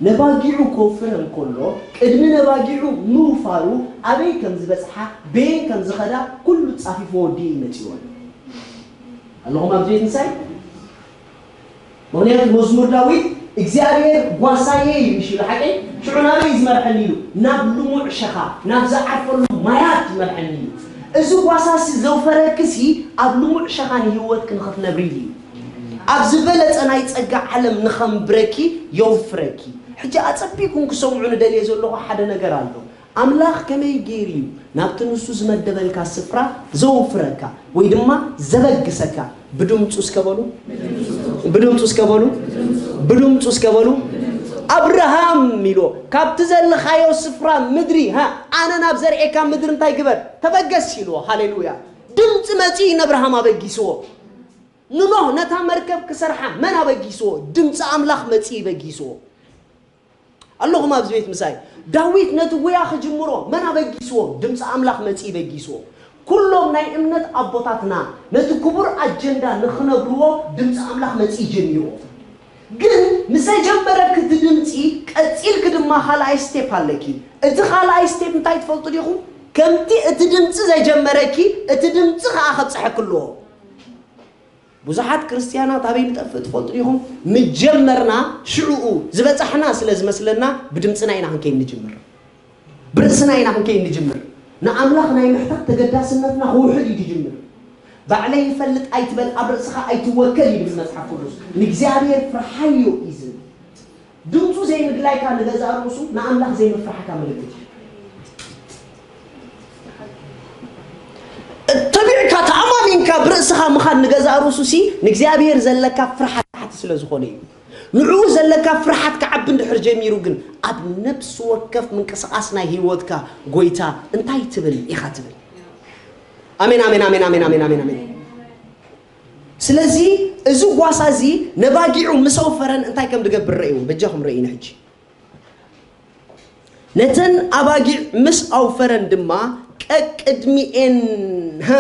ነባጊዑ ከውፍረን ከሎ፣ ቅድሚ ነባጊዑ ምውፋሩ ኣበይ ከም ዝበጽሓ፣ በየን ከም ዝኸዳ ኩሉ ጻፊፍዎ ወዲኡ እዩ መጺእዎ። ኣለኹም ኣብዚ ቤት ምሳይ? ምኽንያቱ መዝሙር ዳዊት እግዚኣብሔር ጓሳየ እዩ፣ ምሽ ኢሉ ሓቀይ? ሽዑ ናበይ እዩ ዝመርሐኒ ኢሉ? ናብ ልሙዕ ሸኻ፣ ናብ ዝዓርፈሉ ማያት ይመርሐኒ እዩ። እዚ ጓሳሲ ዘውፈረክሲ ኣብ ልሙዕ ሸኻ ንህይወትኪ ንኽትነብሪ እዩ። ኣብ ዝበለጸ ናይ ጸጋ ዓለም ንኸንብረኪ የውፍረኪ። ሕጂ ኣጸቢኩም ክሰምዑ ንደልየ ዘለኹ ሓደ ነገር ኣሎ። ኣምላኽ ከመይ ገይሩ እዩ ናብቲ ንሱ ዝመደበልካ ስፍራ ዘውፍረካ ወይ ድማ ዘበግሰካ? ብድምፁ እስከ በሉ፣ ብድምፁ እስከ በሉ፣ ብድምፁ እስከ በሉ። ኣብርሃም ኢሎ ካብቲ ዘለኻዮ ስፍራ ምድሪ፣ ሃ፣ ኣነ ናብ ዘርእካ ምድሪ እንታይ ግበር? ተበገስ ኢልዎ። ሃሌሉያ። ድምፂ መፂኡ ነብርሃም ኣበጊስዎ። ንኖህ ነታ መርከብ ክሰርሓ መን ኣበጊስዎ? ድምፂ ኣምላኽ መፂኡ በጊስዎ። ኣለኹም ኣብዚ ቤት ምሳይ? ዳዊት ነቲ ጉያ ክጅምሮ መን ኣበጊስዎ? ድምፂ ኣምላኽ መፂኡ በጊስዎ። ኩሎም ናይ እምነት ኣቦታትና ነቲ ክቡር ኣጀንዳ ንኽነብርዎ ድምፂ ኣምላኽ መፂኡ ጀሚርዎ። ግን ምስ ኣጀመረኪ እቲ ድምፂ፣ ቀፂልኪ ድማ ካልኣይ ስቴፕ ኣለኪ። እቲ ካልኣይ ስቴፕ እንታይ ትፈልጡ ዲኹም? ከምቲ እቲ ድምፂ ዘጀመረኪ፣ እቲ ድምፂ ኸዓ ከብፅሐኪ ኣለዎ። ብዙሓት ክርስትያናት ኣበይ ንጠፍእ ትፈልጡ ዲኹም? ምጀመርና ሽዕኡ ዝበጻሕና ስለ ዝመስለና ብድምጽና ኢና ክንከይድ ንጅምር። ብርእስና ኢና ክንከይድ ንጅምር። ንኣምላኽ ናይ ምሕታት ተገዳስነትና ክውሕድ እዩ ዝጅምር። ባዕለይ ይፈልጥ ኣይትበል፣ ኣብ ርእስኻ ኣይትወከል እዩ ዝብል መጽሓፍ ቅዱስ። ንእግዚኣብሔር ፍርሓዮ እዩ ዝብል። ድምፁ ዘይምድላይካ ንገዛእ ርእሱ ንኣምላኽ ዘይምፍራሕካ ምልክት እዩ። ተቢዕካ ተኣማሚንካ ብርእስኻ ምኻድ ንገዛእ ርእሱ ሲ ንእግዚኣብሔር ዘለካ ፍርሓት ታሕቲ ስለ ዝኾነ እዩ። ንዕኡ ዘለካ ፍርሓት ክዓቢ እንድሕር ጀሚሩ ግን ኣብ ነፍሲ ወከፍ ምንቅስቓስ ናይ ህይወትካ ጎይታ እንታይ ትብል ኢኻ ትብል። ኣሜን፣ ኣሜን፣ ኣሜን፣ ኣሜን፣ ኣሜን፣ ኣሜን፣ ኣሜን። ስለዚ እዚ ጓሳ እዚ ነባጊዑ ምስ ኣውፈረን እንታይ ከም ዝገብር ረእይዎ፣ በጃኹም ረእይኒ ሕጂ። ነተን ኣባጊዕ ምስ ኣውፈረን ድማ ቀቅድሚኤን፣ ሃ፣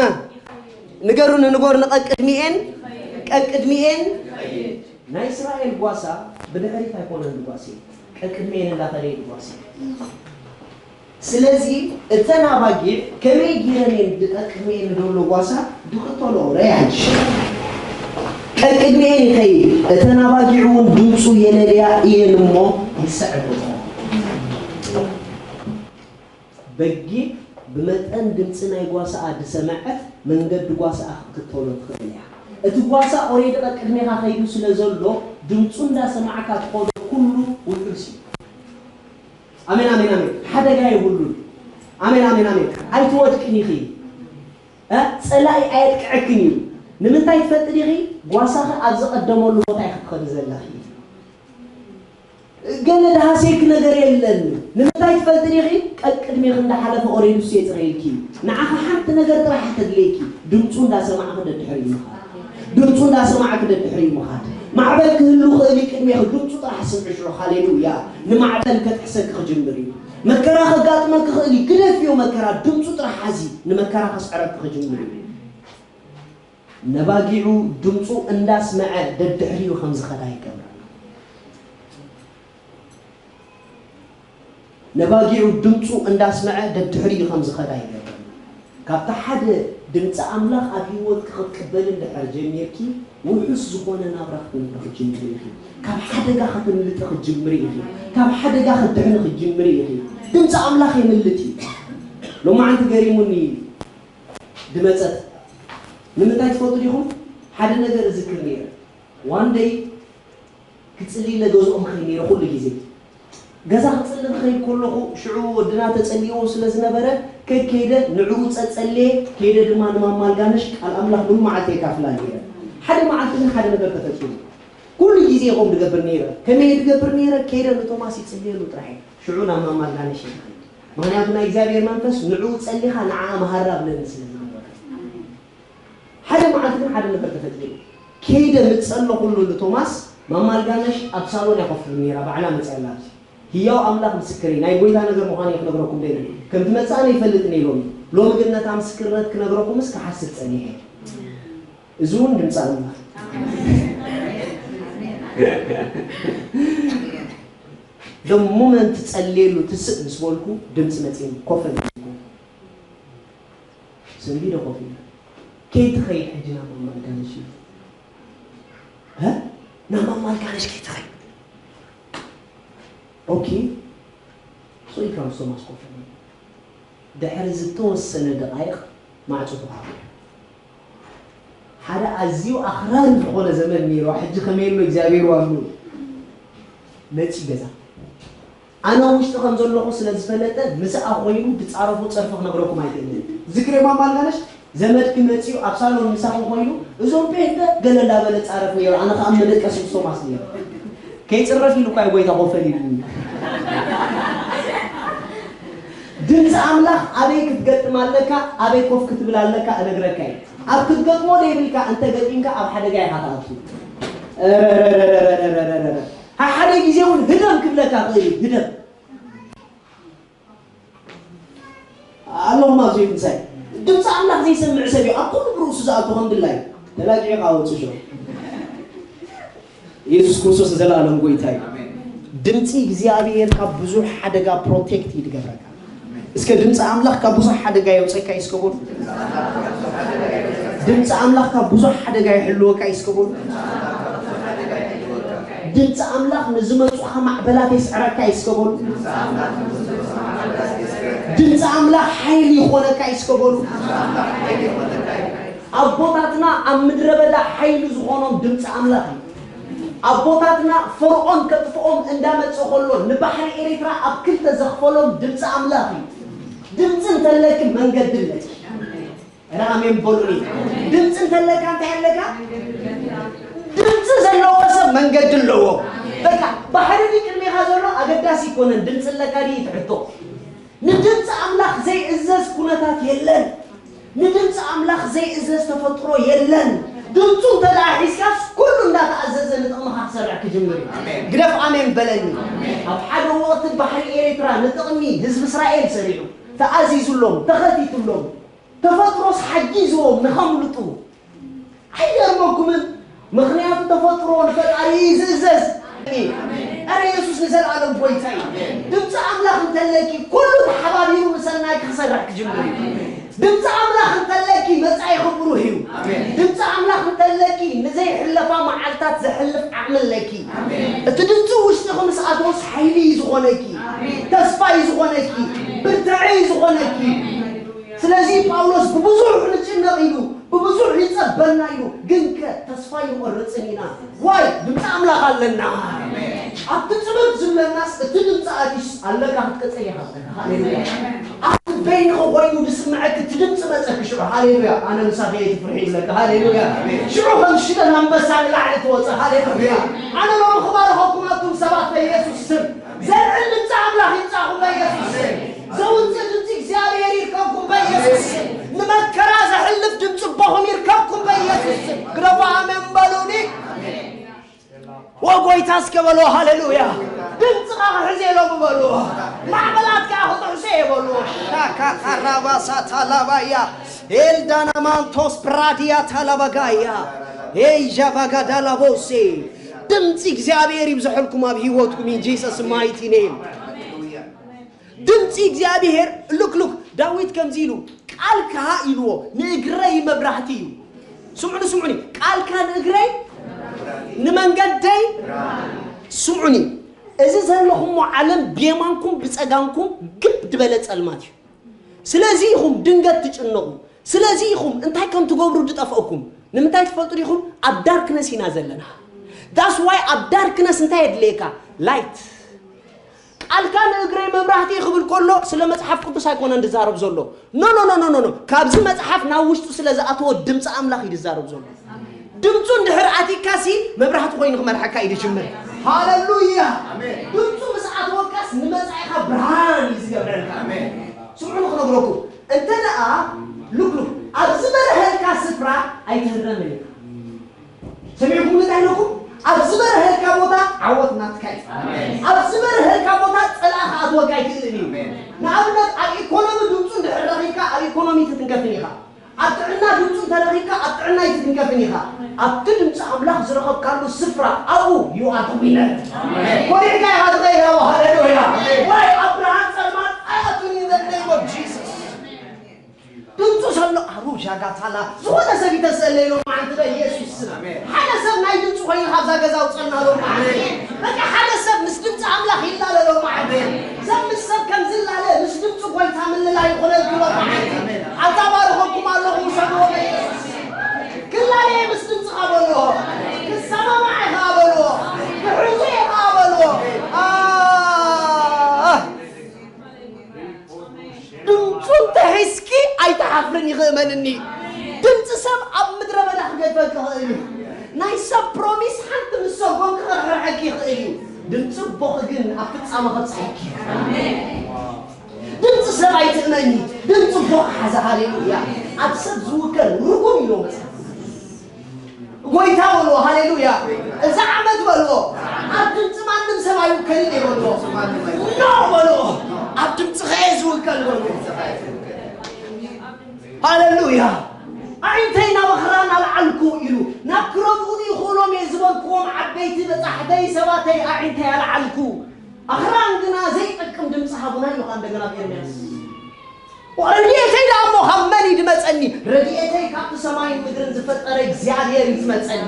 ንገሩኒ፣ ንገሩኒ፣ ቀቅድሚኤን፣ ቀቅድሚኤን። ናይ እስራኤል ጓሳ ብድሕሪት ኣይኮነን ዝጓሲ፣ ቀቅድሚኤን እንዳኸደ እዩ ዝጓሲ። ስለዚ እተን ኣባጊዕ ከመይ ጌረን እየን ብቀቅድሚኤን ንደሎ ጓሳ ዝኽተልኦ? ረኣያ ሕጂ። ቀቅድሚኤን ይኸይድ፣ እተን ኣባጊዕ እውን ድምፁ የለልያ እየን እሞ ይስዕብኦ። በጊዕ ብመጠን ድምፂ ናይ ጓሳኣ ዝሰመዐት መንገዲ ጓሳኣ ክትክተሎ ትኽእል እያ። እቲ ጓሳ ኦሬዲ ቀቅድሜኻ ከይዱ ስለ ዘሎ ድምፁ እንዳሰማዕካ ትኸዶ ኩሉ ውሑስ እዩ። ኣሜን፣ ኣሜን፣ ኣሜን። ሓደጋ የብሉን። ኣሜን፣ ኣሜን፣ ኣሜን። ኣይትወድቅን ኢኺ። እ? ጸላኢ ኣየጥቅዐክን እዩ። ንምንታይ ትፈልጢ ዲኺ? ጓሳኺ ኣብ ዝቐደመሉ ቦታ ኢኺ ትኸዲ ዘለኺ። ገለ ዝሃስየኪ ነገር የለን። ንምንታይ ትፈልጢ ዲኺ? ቀቅድሜኺ እንዳሓለፈ ኦሬዲ ንሱ የጽረየልኪ እዩ። ንዓኺ ሓንቲ ነገር ጥራሕ ተድልየኪ፣ ድምፁ እንዳሰማዕኺ ደድሕሪኡ ምኻድ። ድምፁ እንዳሰማዕኪ ደድሕሪኡ ምኻድ። ማዕበል ክህሉ ክእል እዩ ቅድሜኺ፣ ድምፁ ጥራሕ ስምዒ ሽዑ። ሃሌሉያ። ንማዕበል ከጥሕሰኪ ክጅምር እዩ። መከራ ከጋጥመኪ ክእል እዩ፣ ግደፍዮ መከራ፣ ድምፁ ጥራሕ ሓዚ፣ ንመከራ ከስዕረኪ ክጅምር እዩ። ነባጊዑ ድምፁ እንዳስመዐ ደድሕሪኡ ከም ዝኸዳ ይገብረና። ነባጊዑ ድምፁ እንዳስመዐ ደድሕሪኡ ከም ዝኸዳ ይገብር። ካብቲ ሓደ ድምፂ ኣምላኽ ኣብ ህይወትኪ ክትቅበሊ እንድሕር ጀሚርኪ፣ ውሑስ ዝኾነ ናብራ ክትነብሪ ክትጅምሪ ኢኺ። ካብ ሓደጋ ከተምልጢ ክትጅምሪ ኢኺ። ካብ ሓደጋ ክትድሕኒ ክትጅምሪ ኢኺ። ድምፂ ኣምላኽ የምልጥ እዩ። ሎማዓንቲ ገሪሙኒ ድመፀት። ንምንታይ ትፈልጡ ዲኹም? ሓደ ነገር እዝክር ነይረ። ዋን ደይ ክጽሊ ኢለ ገዝኦም ኸይድ ነይረ ኩሉ ግዜ። ገዛ ክጽሊ ክኸይድ ከለኹ ሽዑ ወድና ተጸሊዎ ስለ ዝነበረ ከይድ ከይደ ንዕኡ ጸጸልየ ከይደ ድማ ንማማ ኣልጋነሽ ቃል ኣምላኽ ሙሉ መዓልቲ የካፍላ ነይረ። ሓደ መዓልቲ ግን ሓደ ነገር ተፈጺሙ። ኩሉ ግዜ ከምኡ ድገብር ነይረ። ከመይ ድገብር ነይረ? ከይደ ንቶማስ ይጽልየሉ ጥራሕ እየ። ሽዑ ናብ ማማ ኣልጋነሽ እየ ዝኸይድ። ምኽንያቱ ናይ እግዚኣብሔር መንፈስ ንዕኡ ጸሊኻ ንዓኣ መሃራ ብለኒ ስለ ዝነበረ። ሓደ መዓልቲ ግን ሓደ ነገር ተፈጢሩ። ከይደ ምጸለኹሉ ንቶማስ ማማ ኣልጋነሽ ኣብ ሳሎን እያ ኮፍ ትብል ነይራ፣ ባዕላ መጺኣ ኣላ ኣብዚ። ህያው ኣምላኽ ምስክረይ፣ ናይ ጎይታ ነገር ምዃኑ እየ ክነግረኩም ደልየ። ከም ትመጽእ ኣነ ኣይፈልጥን እየ ሎሚ። ሎሚ ግን ነታ ምስክርነት ክነግረኩምስ ክሓስብ ጸኒሐ። እዚ እውን ድምጺ ኣምላኽ። The moment ትጸልየሉ ትስእ ምስ በልኩ ድምጺ መጺእኒ ኮፍ ኢለ ሰንቢደ ኮፍ ኢለ። ከይትኸይድ ሕጂ ናብ ማማ ኣልጋነሽ ኢሉ። እ? ናብ ማማ ኣልጋነሽ ከይትኸይድ። ኦኬ። So ኢልካ ምስ ቶማስ ኮፍ ኢለ። ድሕሪ ዝተወሰነ ደቓይቕ ማዕጾ ተዃዕተ። ሓደ ኣዝዩ ኣኽራሪ ዝኾነ ዘመን ነይሩ። ሕጂ ከመይ ኣሎ እግዚኣብሔር ዋሉ። መጺ ገዛ። ኣነ ኣብ ውሽጢ ከም ዘለኹ ስለ ዝፈለጠ፣ ምስኣ ኮይኑ ዝጻረፎ ጸርፊ ክነግረኩም ኣይክእልን። ዝክሬ ማማ ኣልጋነሽ ዘመድኪ መጺኡ ኣብ ሳሎን ምሳኺ ኮይኑ፣ እዞም ጴንጠ ገለ እንዳበለ ጻረፍ ነይሩ። ኣነ ከኣ መደቀሲ ምስ ቶማስ ነይሩ። ከይጽረፍ ኢሉ እኳ እዩ ጎይታ ኮፈል ኢሉኒ። ድምፂ ኣምላኽ ኣበይ ክትገጥም ኣለካ፣ ኣበይ ኮፍ ክትብል ኣለካ እነግረካ እየ። ኣብ ክትገጥሞ ዘይብልካ እንተገጢምካ ኣብ ሓደጋ ኢኻ ትኣቱ። እረረረረረረረረ። ሓደ ግዜ እውን ህደም ክብለካ ክእል እዩ፣ ህደም። ኣለኹም ኣብዚ ምሳይ። ድምፂ ኣምላኽ ዘይሰምዕ ሰብ እዩ። ኣብ ኩሉ ብርእሱ ዝኣቱ ከም ድላይ ተላጊዑ ካብ ወፅሾ። ኢየሱስ ክርስቶስ ንዘለኣለም ጎይታ እዩ። ድምፂ እግዚኣብሔር ካብ ብዙሕ ሓደጋ ፕሮቴክት ይድገብረካ። እስከ ድምፂ ኣምላኽ ካብ ብዙሕ ሓደጋ የውፀካ ይስከበሉ። ድምፂ ኣምላኽ ካብ ብዙሕ ሓደጋ ይሕልወካ ይስከበሉ። ድምፂ ኣምላኽ ንዝመፁኻ ማዕበላት የስዕረካ ይስከበሉ። ድምፂ ኣምላኽ ሓይሊ ይኾነካ ይስከበሉ። ኣቦታትና ኣብ ምድረ በዳ ሓይሊ ዝኾኖም ድምፂ ኣምላኽ እዩ። ኣቦታትና ፈርዖን ከጥፍኦም እንዳመፀ ከሎ ንባሕሪ ኤሪትራ ኣብ ክልተ ዘኽፈሎም ድምፂ ኣምላኽ እዩ። ድምፂ እንተለኪ መንገዲ ኣለኪ። ኧረ ኣሜን በሉኒ። ድምፂ እንተለካ እንታይ ኣለካ? ድምፂ ዘለዎ ሰብ መንገዲ ኣለዎ። በቃ ባሕሪ ድዩ ቅድሜኻ ዘሎ ኣገዳሲ ኣይኮነን። ድምፂ ኣለካ ድዩ ትሕቶ። ንድምፂ ኣምላኽ ዘይእዘዝ ኩነታት የለን። ንድምፂ ኣምላኽ ዘይእዘዝ ተፈጥሮ የለን። ድምፁ እንተ ደኣ ሒዝካስ ኩሉ እንዳተኣዘዘ ንጥቕምኻ ክሰርሕ ክጅምር እዩ። ኣሜን። ግደፍ ኣሜን በለኒ። ኣሜን። ኣብ ሓደ ወቕቲ ባሕሪ ኤሪትራ ንጥቕሚ ህዝቢ እስራኤል ሰሪዑ፣ ተኣዚዙሎም፣ ተኸቲቱሎም፣ ተፈጥሮስ ሓጊዝዎም ንኸምልጡ። ኣይገርመኩምን? ምኽንያቱ ተፈጥሮ ንፈጣሪ እዩ ዝእዘዝ። ኣረ የሱስ ንዘለኣለም ጎይታ እዩ። ድምፂ ኣምላኽ እንተለኪ ኩሉ ተሓባቢሩ ንሰናይ ክሰርሕ ክጅምር እዩ። ድምፂ ኣምላኽ እንተለኪ መፃኢኺ ብሩህ እዩ። ድምፂ ኣምላኽ እንተለኪ ንዘይሕለፋ መዓልታት ዘሕልፍ ዓቕሚ ኣለኪ። እቲ ድምፂ ውሽጥኺ ምስ ኣተወስ ሓይሊ እዩ ዝኾነኪ። ተስፋ እዩ ዝኾነኪ። ብርትዒ እዩ ዝኾነኪ። ስለዚ ጳውሎስ ብብዙሕ ንጭነቕ ኢሉ፣ ብብዙሕ ይጸበና ኢሉ፣ ግንከ ተስፋ ኣይንቖርጽን ኢና። ዋይ፣ ድምጺ ኣምላኽ ኣለና። ኣብቲ ጽብብ ዝብለናስ እቲ ድምጺ ኣትዩስ ኣለካ ክትቀጽል ኢኻ ዘለካ። ሃሌሉያ። ኣብቲ በይንኺ ኮይኑ ዝስምዐኪ እቲ ድምጺ መጸኪ ሽዑ። ሃሌሉያ። ኣነ ምሳኺ እየ ትፍርሒ ይብለካ። ሃሌሉያ። ሽዑ ከም ሽደን ኣንበሳ ንላዕሊ ትወጽእ። ሃሌሉያ። ኣነ ሎሚ ክባርኸኩም ኣቱም ሰባት በኢየሱስ ስም። ዘልዕል ድምፂ ኣምላኽ ይምፃኹም በኢየሱስ ስም። ዘውፅእ ድምፂ እግዚኣብሔር ይርከብኩም በኢየሱስ ስም። ንመከራ ዘሕልፍ ድምፂ ኣቦኹም ይርከብኩም በኢየሱስ ስም። ግደፉ ኣሜን በሉኒ። ወጎይታ እስከ በሉ ሃሌሉያ። ድምፅኻ ክሕዜ ኢሎም በሉ። ማዕበላት ከዓ ክጥሕሱ እየ በሉ። ሻካታራባሳታላባያ ኤልዳና ማንቶስ ብራዲያ ታላባጋያ ኤይ ዣቫጋዳላቦሴ። ድምፂ እግዚኣብሔር ይብዝሐልኩም ኣብ ህይወትኩም in Jesus mighty name። ድምፂ እግዚኣብሔር። ሉክ ሉክ፣ ዳዊት ከምዚ ኢሉ፣ ቃልካ ኢልዎ ንእግረይ መብራህቲ እዩ። ስምዑኒ፣ ስምዑኒ፣ ቃልካ ንእግረይ፣ ንመንገደይ። ስምዑኒ፣ እዚ ዘለኹሞ ዓለም ብየማንኩም ብፀጋምኩም ግብ ዝበለ ፀልማት እዩ። ስለዚ ኢኹም ድንገት ትጭነቑ። ስለዚ ኢኹም እንታይ ከም ትገብሩ ዝጠፍአኩም። ንምንታይ ትፈልጡ ዲኹም? ኣብ ዳርክነስ ኢና ዘለና። That's why ኣብ ዳርክነስ እንታይ የድልየካ? ላይት። ቃልካ ንእግረይ መብራህቲ ክብል ከሎ ስለ መጽሓፍ ቅዱስ ኣይኮነን ዝዛረብ ዘሎ። ኖ ኖ ኖ ኖ ኖ። ካብዚ መጽሓፍ ናብ ውሽጡ ስለ ዝኣተወ ድምፂ ኣምላኽ እዩ ዝዛረብ ዘሎ። ድምፁ እንድሕር ኣቲካ ሲ መብራህቲ ኮይኑ ክመርሓካ እዩ ዝጅምር። ሃሌሉያ። ድምፁ ምስ ኣተወካስ ንመጻኢኻ ብርሃን እዩ ዝገብረልካ። ስምዑ ክነግረኩም። እንተ ደኣ ሉክ ሉክ፣ ኣብ ዝበርሀልካ ስፍራ ኣይትህረምን ኢኻ። ሰሚዕኩም እንታይ ኢለኩም? ኣብ ዝበርሀልካ ቦታ ዓወት ናትካ እዩ። ኣብ ዝበርሀልካ ቦታ ጸላኢ ክኣትወካ ኣይክእልን እዩ። ንኣብነት ኣብ ኢኮኖሚ ድምፁ እንድሕር ረኺብካ ኣብ ኢኮኖሚ ትትንከፍን ኢኻ። ኣብ ጥዕና ድምፁ እንተረኺብካ ኣብ ጥዕና ኣይትትንከፍን ኢኻ። ኣብቲ ድምፂ ኣምላኽ ዝረኸብካሉ ስፍራ ኣብኡ you are the winner። ኮሪዕካ ኢኻ ትኸይድ። ሃሌሉያ። ዋይ ኣብ ብርሃን ጸልማት ኣይኣቱን in the name of Jesus። ድምፁ ዘሎ ኣሩ ሻጋታላ ዝኾነ ሰብ ይተስእለ ኢሎም መዓንቲ በኢየሱስ ስም። ሓደ ሰብ ናይ ድምፂ ኮይኑ ካብዛ ገዛ ኣውፀልና ሎም መዓንቲ። በቃ ሓደ ሰብ ምስ ድምፂ ኣምላኽ ይላለሎም መዓንቲ። ሰብ ምስ ሰብ ከም ዝላለ ምስ ድምፂ ጎይታ ምልላይ ይኹነልኪ ሎም መዓንቲ። ኣታ ባርኸኩም ኣለኹ ውሰድዎ በኢየሱስ ስም። ክላለ ምስ ድምፅኻ በልዎ። ክሰማማዕ ኢኻ በልዎ። ክሕዙ ኢኻ በልዎ። ኣህ። ድምፁ እንተሒዝኪ ኣይትሓፍርን ኢኺ እመንኒ። ድምፂ ሰብ ኣብ ምድረ በዳ ክገድፈኪ ይኽእል እዩ። ናይ ሰብ ፕሮሚስ ሓንቲ ምስ ሰጎምኪ ክርሕርሐኪ ይኽእል እዩ። ድምፂ ኣቦኺ ግን ኣብ ፍጻመ ከብፅሐኪ እዩ። ድምፂ ሰብ ኣይትእመኒ። ድምፂ ኣቦኺ ሓዚ። ሃሌሉያ። ኣብ ሰብ ዝውከል ርጉም ኢሉ መፅሓፍ። ጎይታ በልዎ። ሃሌሉያ። እዛ ዓመት በልዎ። ኣብ ድምፂ ማንም ሰብ ኣይውከልን እየ በልዎ። ኖ በልዎ። ኣብ ድምፂ ኸየ ዝውከል በልዎ። ሃሌሉያ። ኣዒንተይ ናብ ኣኽራን ኣልዓልኩ ኢሉ። ናብ ክረምኡ ይኽእሎም እየ ዝበልክዎም ዓበይቲ በፃሕተይ ሰባተይ ኣዒንተይ ኣልዓልኩ። ኣኽራን ግና ዘይጠቅም ድምፂ ሃቡና ኢሉኻ እንደገና ኣብ ኤርምያስ። ረድኤተይ ደኣ እሞ ካብ መን እዩ ዝመጸኒ? ረድኤተይ ካብቲ ሰማይን ምድርን ዝፈጠረ እግዚኣብሔር እዩ ዝመጸኒ።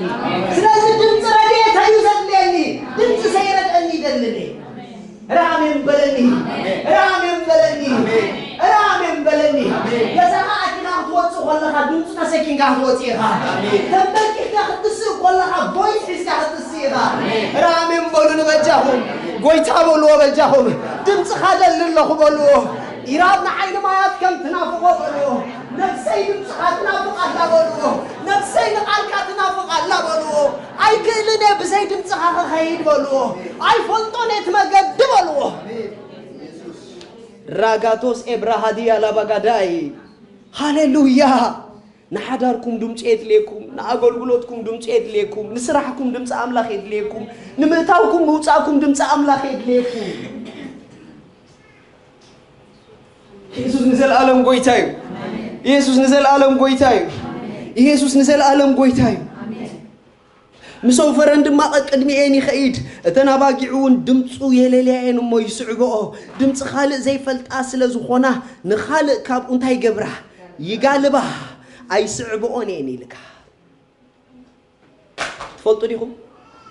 ስለዚ ድምፂ ረድኤተይ እዩ ዘድልየኒ። ድምፂ ዘይረድአኒ ይደልን። ራሜን በለኒ። ራሜን በለኒ። ራሜን በለኒ። ገዛኻ ኣቲኻ ክትወፅእ ከለኻ ድምፂ ተሰኪምካ ክትወፅእ ኢኻ። ተንበርኪኽካ ክትስእ ከለኻ ቮይስ ሒዝካ ክትስእ ኢኻ። ራሜን በሉ ንበጃኹም። ጎይታ በልዎ በጃኹም። ድምፅኻ ደሊ ኣለኹ በልዎ። ኢራብ ንዓይኒ ማያት ከም ትናፍቖ በልዎ። ነፍሰይ ድምፅኻ ትናፍቕ ኣላ በልዎ። ነፍሰይ ንቓልካ ትናፍቕ ኣላ በልዎ። ኣይክእልን እየ ብዘይ ድምፅኻ ክኸይድ በልዎ። ኣይፈልጦን እየ እቲ መገዲ በልዎ። ራጋቶስ ኤብራሃዲ ኣላባጋዳይ። ሃሌሉያ። ንሓዳርኩም ድምፂ የድልየኩም፣ ንኣገልግሎትኩም ድምፂ የድልየኩም፣ ንስራሕኩም ድምፂ ኣምላኽ የድልየኩም፣ ንምእታውኩም ምውፃእኩም ድምፂ ኣምላኽ የድልየኩም። ኢየሱስ ንዘለኣለም ጎይታ እዩ። ኢየሱስ ንዘለኣለም ጎይታ እዩ። ኢየሱስ ንዘለኣለም ጎይታ እዩ። ምስ ኣውፈረን ድማ ቀቅድሚኤን ይኸይድ። እተን ኣባጊዕ እውን ድምፁ የለልያኤን እሞ ይስዕብኦ። ድምፂ ካልእ ዘይፈልጣ ስለ ዝኾና ንኻልእ ካብኡ እንታይ ይገብራ? ይጋልባ። ኣይስዕብኦን እየን ኢልካ። ትፈልጡ ዲኹም?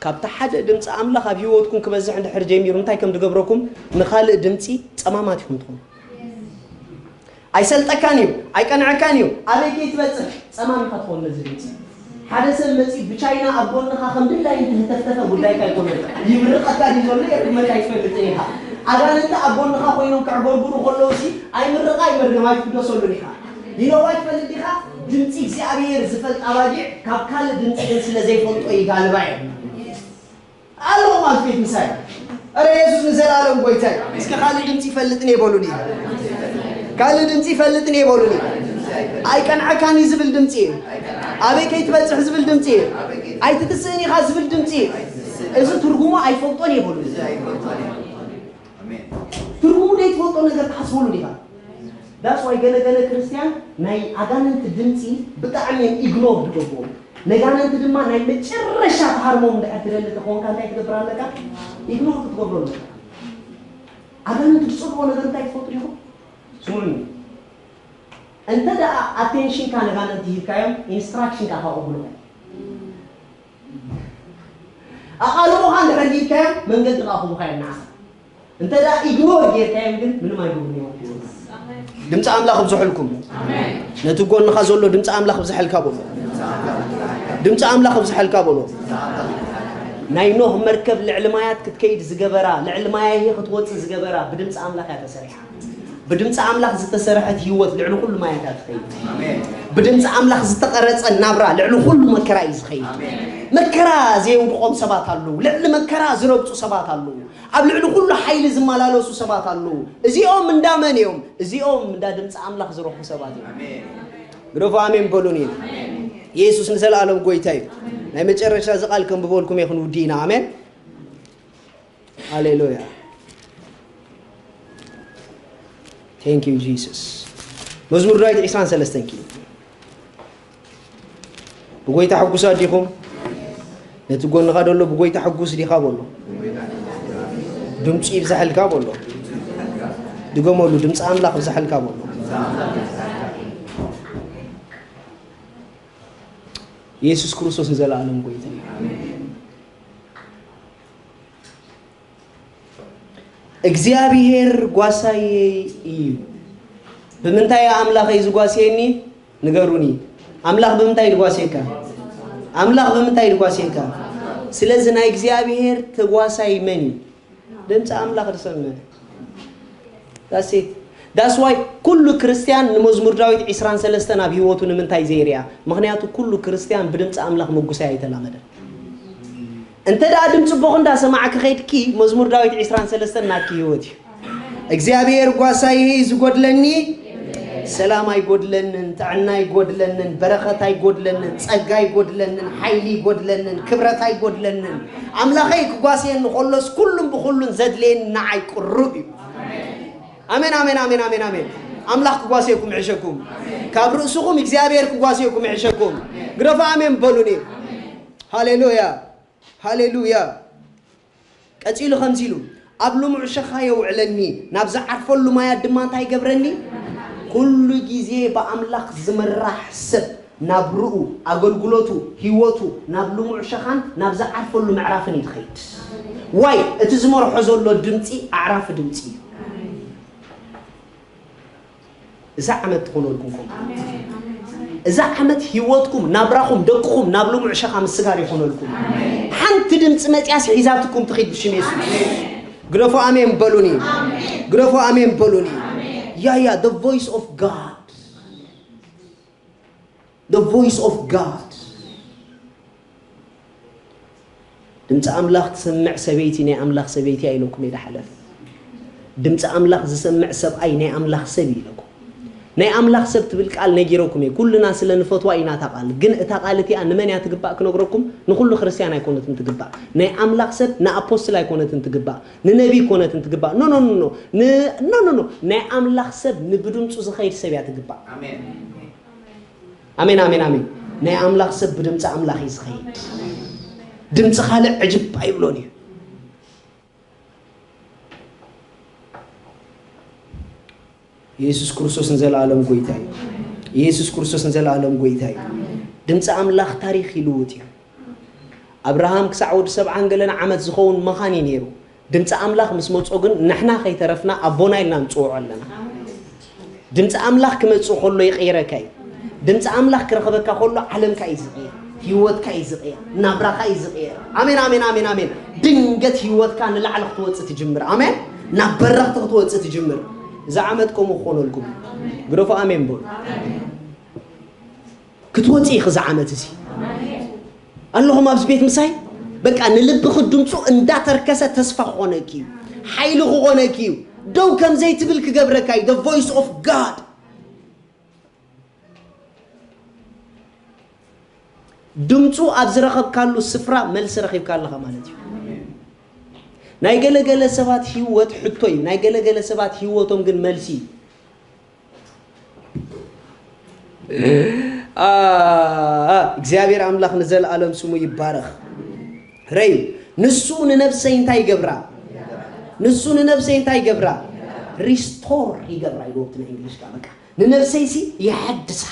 ካብቲ ሓደ ድምፂ ኣምላኽ ኣብ ህይወትኩም ክበዝሕ እንድሕር ጀሚሩ እንታይ ከም ዝገብረኩም ንኻልእ ድምፂ ጸማማት ኢኹም ትኾኑ። ኣይሰልጠካን እዩ፣ ኣይቀንዐካን እዩ። ኣበይ ከይትበጽሕ ጸማም ኢኻ ትኾን ነዚ ድምፂ። ሓደ ሰብ መፂ ብቻይና ኣብ ጎንኻ ከም ድላይ እንተተፍተፈ ጉዳይካ ኣይኮነን። ይምርቐካ ድዩ ዘሎ የርግመካ ኣይትፈልጥን ኢኻ። ኣጋንንቲ ኣብ ጎንኻ ኮይኖም ከዕጎርጉሩ ከለዉ ሲ ኣይምርቓ ኣይመርገም ኣይትግደሰሉን ኢኻ። ይነዋ ትፈልጥ ዲኻ? ድምፂ እግዚኣብሔር ዝፈልጥ ኣባጊዕ ካብ ካልእ ድምፂ ግን ስለ ዘይፈልጦ ይጋልባ እዮም። ኣለዎም ኣብ ፊት ምሳይ። ኧረ የሱስ ንዘለኣለም ጎይታ እዩ። እስከ ካልእ ድምፂ ይፈልጥን እየ በሉኒ። ካልእ ድምፂ ይፈልጥን እየ በሉኒ። ኣይቀንዐካን እዩ ዝብል ድምፂ እዩ። ኣበይ ከይትበፅሕ ዝብል ድምፂ እዩ። ኣይትትስእን ኢኻ ዝብል ድምፂ እዩ። እዚ ትርጉሙ ኣይፈልጦን እየ በሉኒ። ትርጉሙ ዘይትፈልጦ ነገር ትሓስበሉ ዲኻ? That's why ገለ ገለ ክርስትያን ናይ ኣጋንንቲ ድምፂ ብጣዕሚ እዮም ኢግኖር ዝገብርዎ። ነጋንንቲ ድማ ናይ መጨረሻ ክሃርሞም እንድሕር ትደሊ ተኾንካ እንታይ ትገብር ኣለካ? ኢግኖር ክትገብሮ ኣለካ። ኣጋንንቲ ዝጸልዎ ነገር እንታይ ትፈልጡ ዲኹም? ስምዑኒ። እንተ ደኣ ኣቴንሽንካ ነጋንንቲ ሂብካዮም፣ ኢንስትራክሽንካ ካብኦም ብሉቕ። ኣቓልቦኻ እንድሕር ሂብካዮም፣ መንገዲ ከዓ ክቡኻ እዮም ንዓኻ። እንተ ደኣ ኢግኖር ጌርካዮም ግን ምንም ኣይገብሩን እዮም። ድምፂ ኣምላኽ ይብዝሐልኩም። ነቲ ጎንኻ ዘሎ ድምፂ ኣምላኽ ይብዝሐልካ በሎ። ድምፂ ኣምላኽ ይብዝሐልካ በሎ። ናይ ኖህ መርከብ ልዕሊ ማያት ክትከይድ ዝገበራ፣ ልዕሊ ማያት ክትወፅእ ዝገበራ ብድምፂ ኣምላኽ እያ ተሰሪሓ። ብድምፂ ኣምላኽ ዝተሰርሐት ህይወት ልዕሊ ኩሉ ማያት እያ ትኸይድ። ብድምፂ ኣምላኽ ዝተቐረፀ ናብራ ልዕሊ ኩሉ መከራ እዩ ዝኸይድ። መከራ ዘየውድቖም ሰባት ኣለዉ። ልዕሊ መከራ ዝረግፁ ሰባት ኣለዉ። ኣብ ልዕሊ ኩሉ ሓይሊ ዝመላለሱ ሰባት ኣለዉ። እዚኦም እንዳ መን እዮም? እዚኦም እንዳ ድምፂ ኣምላኽ ዝረኽቡ ሰባት እዮም። ግደፉ ኣሜን በሉኒ። ኢየሱስ ንዘለኣለም ጎይታ እዩ። ናይ መጨረሻ እዚ ቃል ከንብበልኩም እየ ክንውዲ ኢና። ኣሜን። ሃሌሉያ። Thank you Jesus። መዝሙር ዳዊት ዕስራን ሰለስተን ኪዱ። ብጎይታ ሕጉሳት ዲኹም? ነቲ ጎንኻ ደሎ ብጎይታ ሕጉስ ዲኻ በሎ። ድምፂ ይብዛሐልካ በሎ። ድገመሉ፣ ድምፂ ኣምላኽ ይብዛሐልካ በሎ። ኢየሱስ ክርስቶስ ንዘለኣለም ጎይታ እዩ። እግዚኣብሔር ጓሳየይ እዩ። ብምንታይ ኣምላኸይ ዝጓስየኒ? ንገሩኒ። ኣምላኽ ብምንታይ ድጓስየካ? ኣምላኽ ብምንታይ ድጓስየካ? ስለዚ ናይ እግዚኣብሔር ተጓሳይ መን እዩ? ድምፂ ኣምላኽ ዝሰምዕ። That's it። That's why ኩሉ ክርስትያን ንመዝሙር ዳዊት ዕስራን ሰለስተን ኣብ ህይወቱ ንምንታይ ዘይርያ? ምኽንያቱ ኩሉ ክርስትያን ብድምፂ ኣምላኽ ምጉሳይ ኣይተላመደን። እንተ ደኣ ድምፂ ኣቦኺ እንዳሰማዕኪ ኸይድኪ፣ መዝሙር ዳዊት ዕስራን ሰለስተን ናትኪ ህይወት እዩ። እግዚኣብሔር ጓሳይ ዝጎድለኒ፣ ሰላም ኣይጎድለንን፣ ጥዕና ኣይጎድለንን፣ በረኸት ኣይጎድለንን፣ ጸጋ ኣይጎድለንን፣ ሓይሊ ኣይጎድለንን፣ ክብረት ኣይጎድለንን። ኣምላኸይ ክጓስየኒ ከሎስ ኩሉን ብኹሉን ዘድልየኒ ንዓይ ቅሩብ እዩ። ኣሜን፣ ኣሜን፣ ኣሜን፣ ኣሜን፣ ኣሜን። ኣምላኽ ክጓስየኩም ይሕሸኩም። ካብ ርእስኹም እግዚኣብሔር ክጓስየኩም ይሕሸኩም። ግደፉ ኣሜን በሉኒ። ሃሌሉያ፣ ሃሌሉያ። ቀጺሉ ከምዚ ኢሉ፣ ኣብ ልሙዕ ሸኻ የውዕለኒ፣ ናብ ዝዓርፈሉ ማያት ድማ እንታይ ይገብረኒ? ኩሉ ግዜ ብኣምላኽ ዝምራሕ ሰብ ናብርኡ፣ ኣገልግሎቱ፣ ህይወቱ ናብ ልሙዕ ሸኻን ናብ ዝዓርፈሉ ምዕራፍን እዩ ዝኸይድ። ዋይ፣ እቲ ዝመርሖ ዘሎ ድምፂ ኣዕራፊ ድምፂ እዩ። እዛ ዓመት ትኾነልኩም ከምኡ። እዛ ዓመት ህይወትኩም፣ ናብራኹም፣ ደቅኹም ናብ ልሙዕ ሸኻ ምስጋር ይኾነልኩም። ሓንቲ ድምፂ መፅያስ ሒዛትኩም ትኺድ ብሽም የሱስ። ግደፉ ኣሜን በሉኒ። ግደፉ ኣሜን በሉኒ። ያ ያ the voice of God. The voice of God። ድምፂ ኣምላኽ ትሰምዕ ሰበይቲ ናይ ኣምላኽ ሰበይቲ እያ ኢለኩም እየ ዝሓለፍ። ድምፂ ኣምላኽ ዝሰምዕ ሰብኣይ ናይ ኣምላኽ ሰብ እዩ ኢለኩም። ናይ ኣምላኽ ሰብ ትብል ቃል ነጊረኩም እየ። ኩልና ስለ ንፈትዋ ኢና እታ ቃል። ግን እታ ቃል እቲኣ ንመን እያ ትግባእ ክነግረኩም? ንኹሉ ክርስትያን ኣይኮነትን ትግባእ። ናይ ኣምላኽ ሰብ ንኣፖስትል ኣይኮነትን ትግባእ። ንነቢ ኣይኮነትን ትግባእ። ኖ፣ ኖ፣ ኖ፣ ኖ። ን-፣ ኖ፣ ኖ፣ ኖ። ናይ ኣምላኽ ሰብ ንብድምፁ ዝኸይድ ሰብ እያ ትግባእ። ኣሜን። ኣሜን፣ ኣሜን፣ ኣሜን። ናይ ኣምላኽ ሰብ ብድምፂ ኣምላኽ እዩ ዝኸይድ። ድምፂ ካልእ ዕጅብ ኣይብሎን እዩ። ኢየሱስ ክርስቶስ ንዘለኣለም ጎይታ እዩ። ኢየሱስ ክርስቶስ ንዘለኣለም ጎይታ እዩ። ድምፂ ኣምላኽ ታሪኽ ይልውጥ እዩ። ኣብርሃም ክሳዕ ወዲ ሰብዓን ገለን ዓመት ዝኸውን መኻን እዩ ነይሩ። ድምፂ ኣምላኽ ምስ መጾ ግን ንሕና ከይተረፍና ኣቦና ኢልና ንጽውዖ ኣለና። ድምፂ ኣምላኽ ክመጽእ ከሎ ይቕይረካ እዩ። ድምፂ ኣምላኽ ክረኽበካ ከሎ ዓለምካ እዩ ዝቕየር፣ ህይወትካ እዩ ዝቕየር፣ ናብራኻ እዩ ዝቕየር። ኣሜን፣ ኣሜን፣ ኣሜን፣ ኣሜን። ድንገት ህይወትካ ንላዕሊ ክትወፅእ ትጅምር። ኣሜን። ናብ በረኽቲ ክትወፅእ ትጅምር። እዚ ዓመት ከምኡ ክኾነልኩም እዩ። ግደፉ ኣሜን በሉ። ክትወፂ ኢኺ እዚ ዓመት እዚ። ኣለኹም ኣብዚ ቤት ምሳይ? በቃ ንልብኺ ድምፁ እንዳተርከሰ ተስፋ ክኾነኪ እዩ። ሓይሊ ክኾነኪ እዩ። ደው ከም ዘይትብል ክገብረካ እዩ። The voice of God። ድምፁ ኣብ ዝረኸብካሉ ስፍራ መልሲ ረኺብካ ኣለኻ ማለት እዩ። ናይ ገለገለ ሰባት ህይወት ሕቶ እዩ። ናይ ገለገለ ሰባት ህይወቶም ግን መልሲ እዩ። ኣ፣ እግዚኣብሔር ኣምላኽ ንዘለኣለም ስሙ ይባረኽ። ረዩ፣ ንሱ ንነብሰይ እንታይ ይገብራ? ንሱ ንነብሰይ እንታይ ይገብራ? ሪስቶር ይገብራ ኢሉ ወቅቲ ናይ እንግሊሽ ቃል በቃ ንነብሰይሲ ይሐድሳ።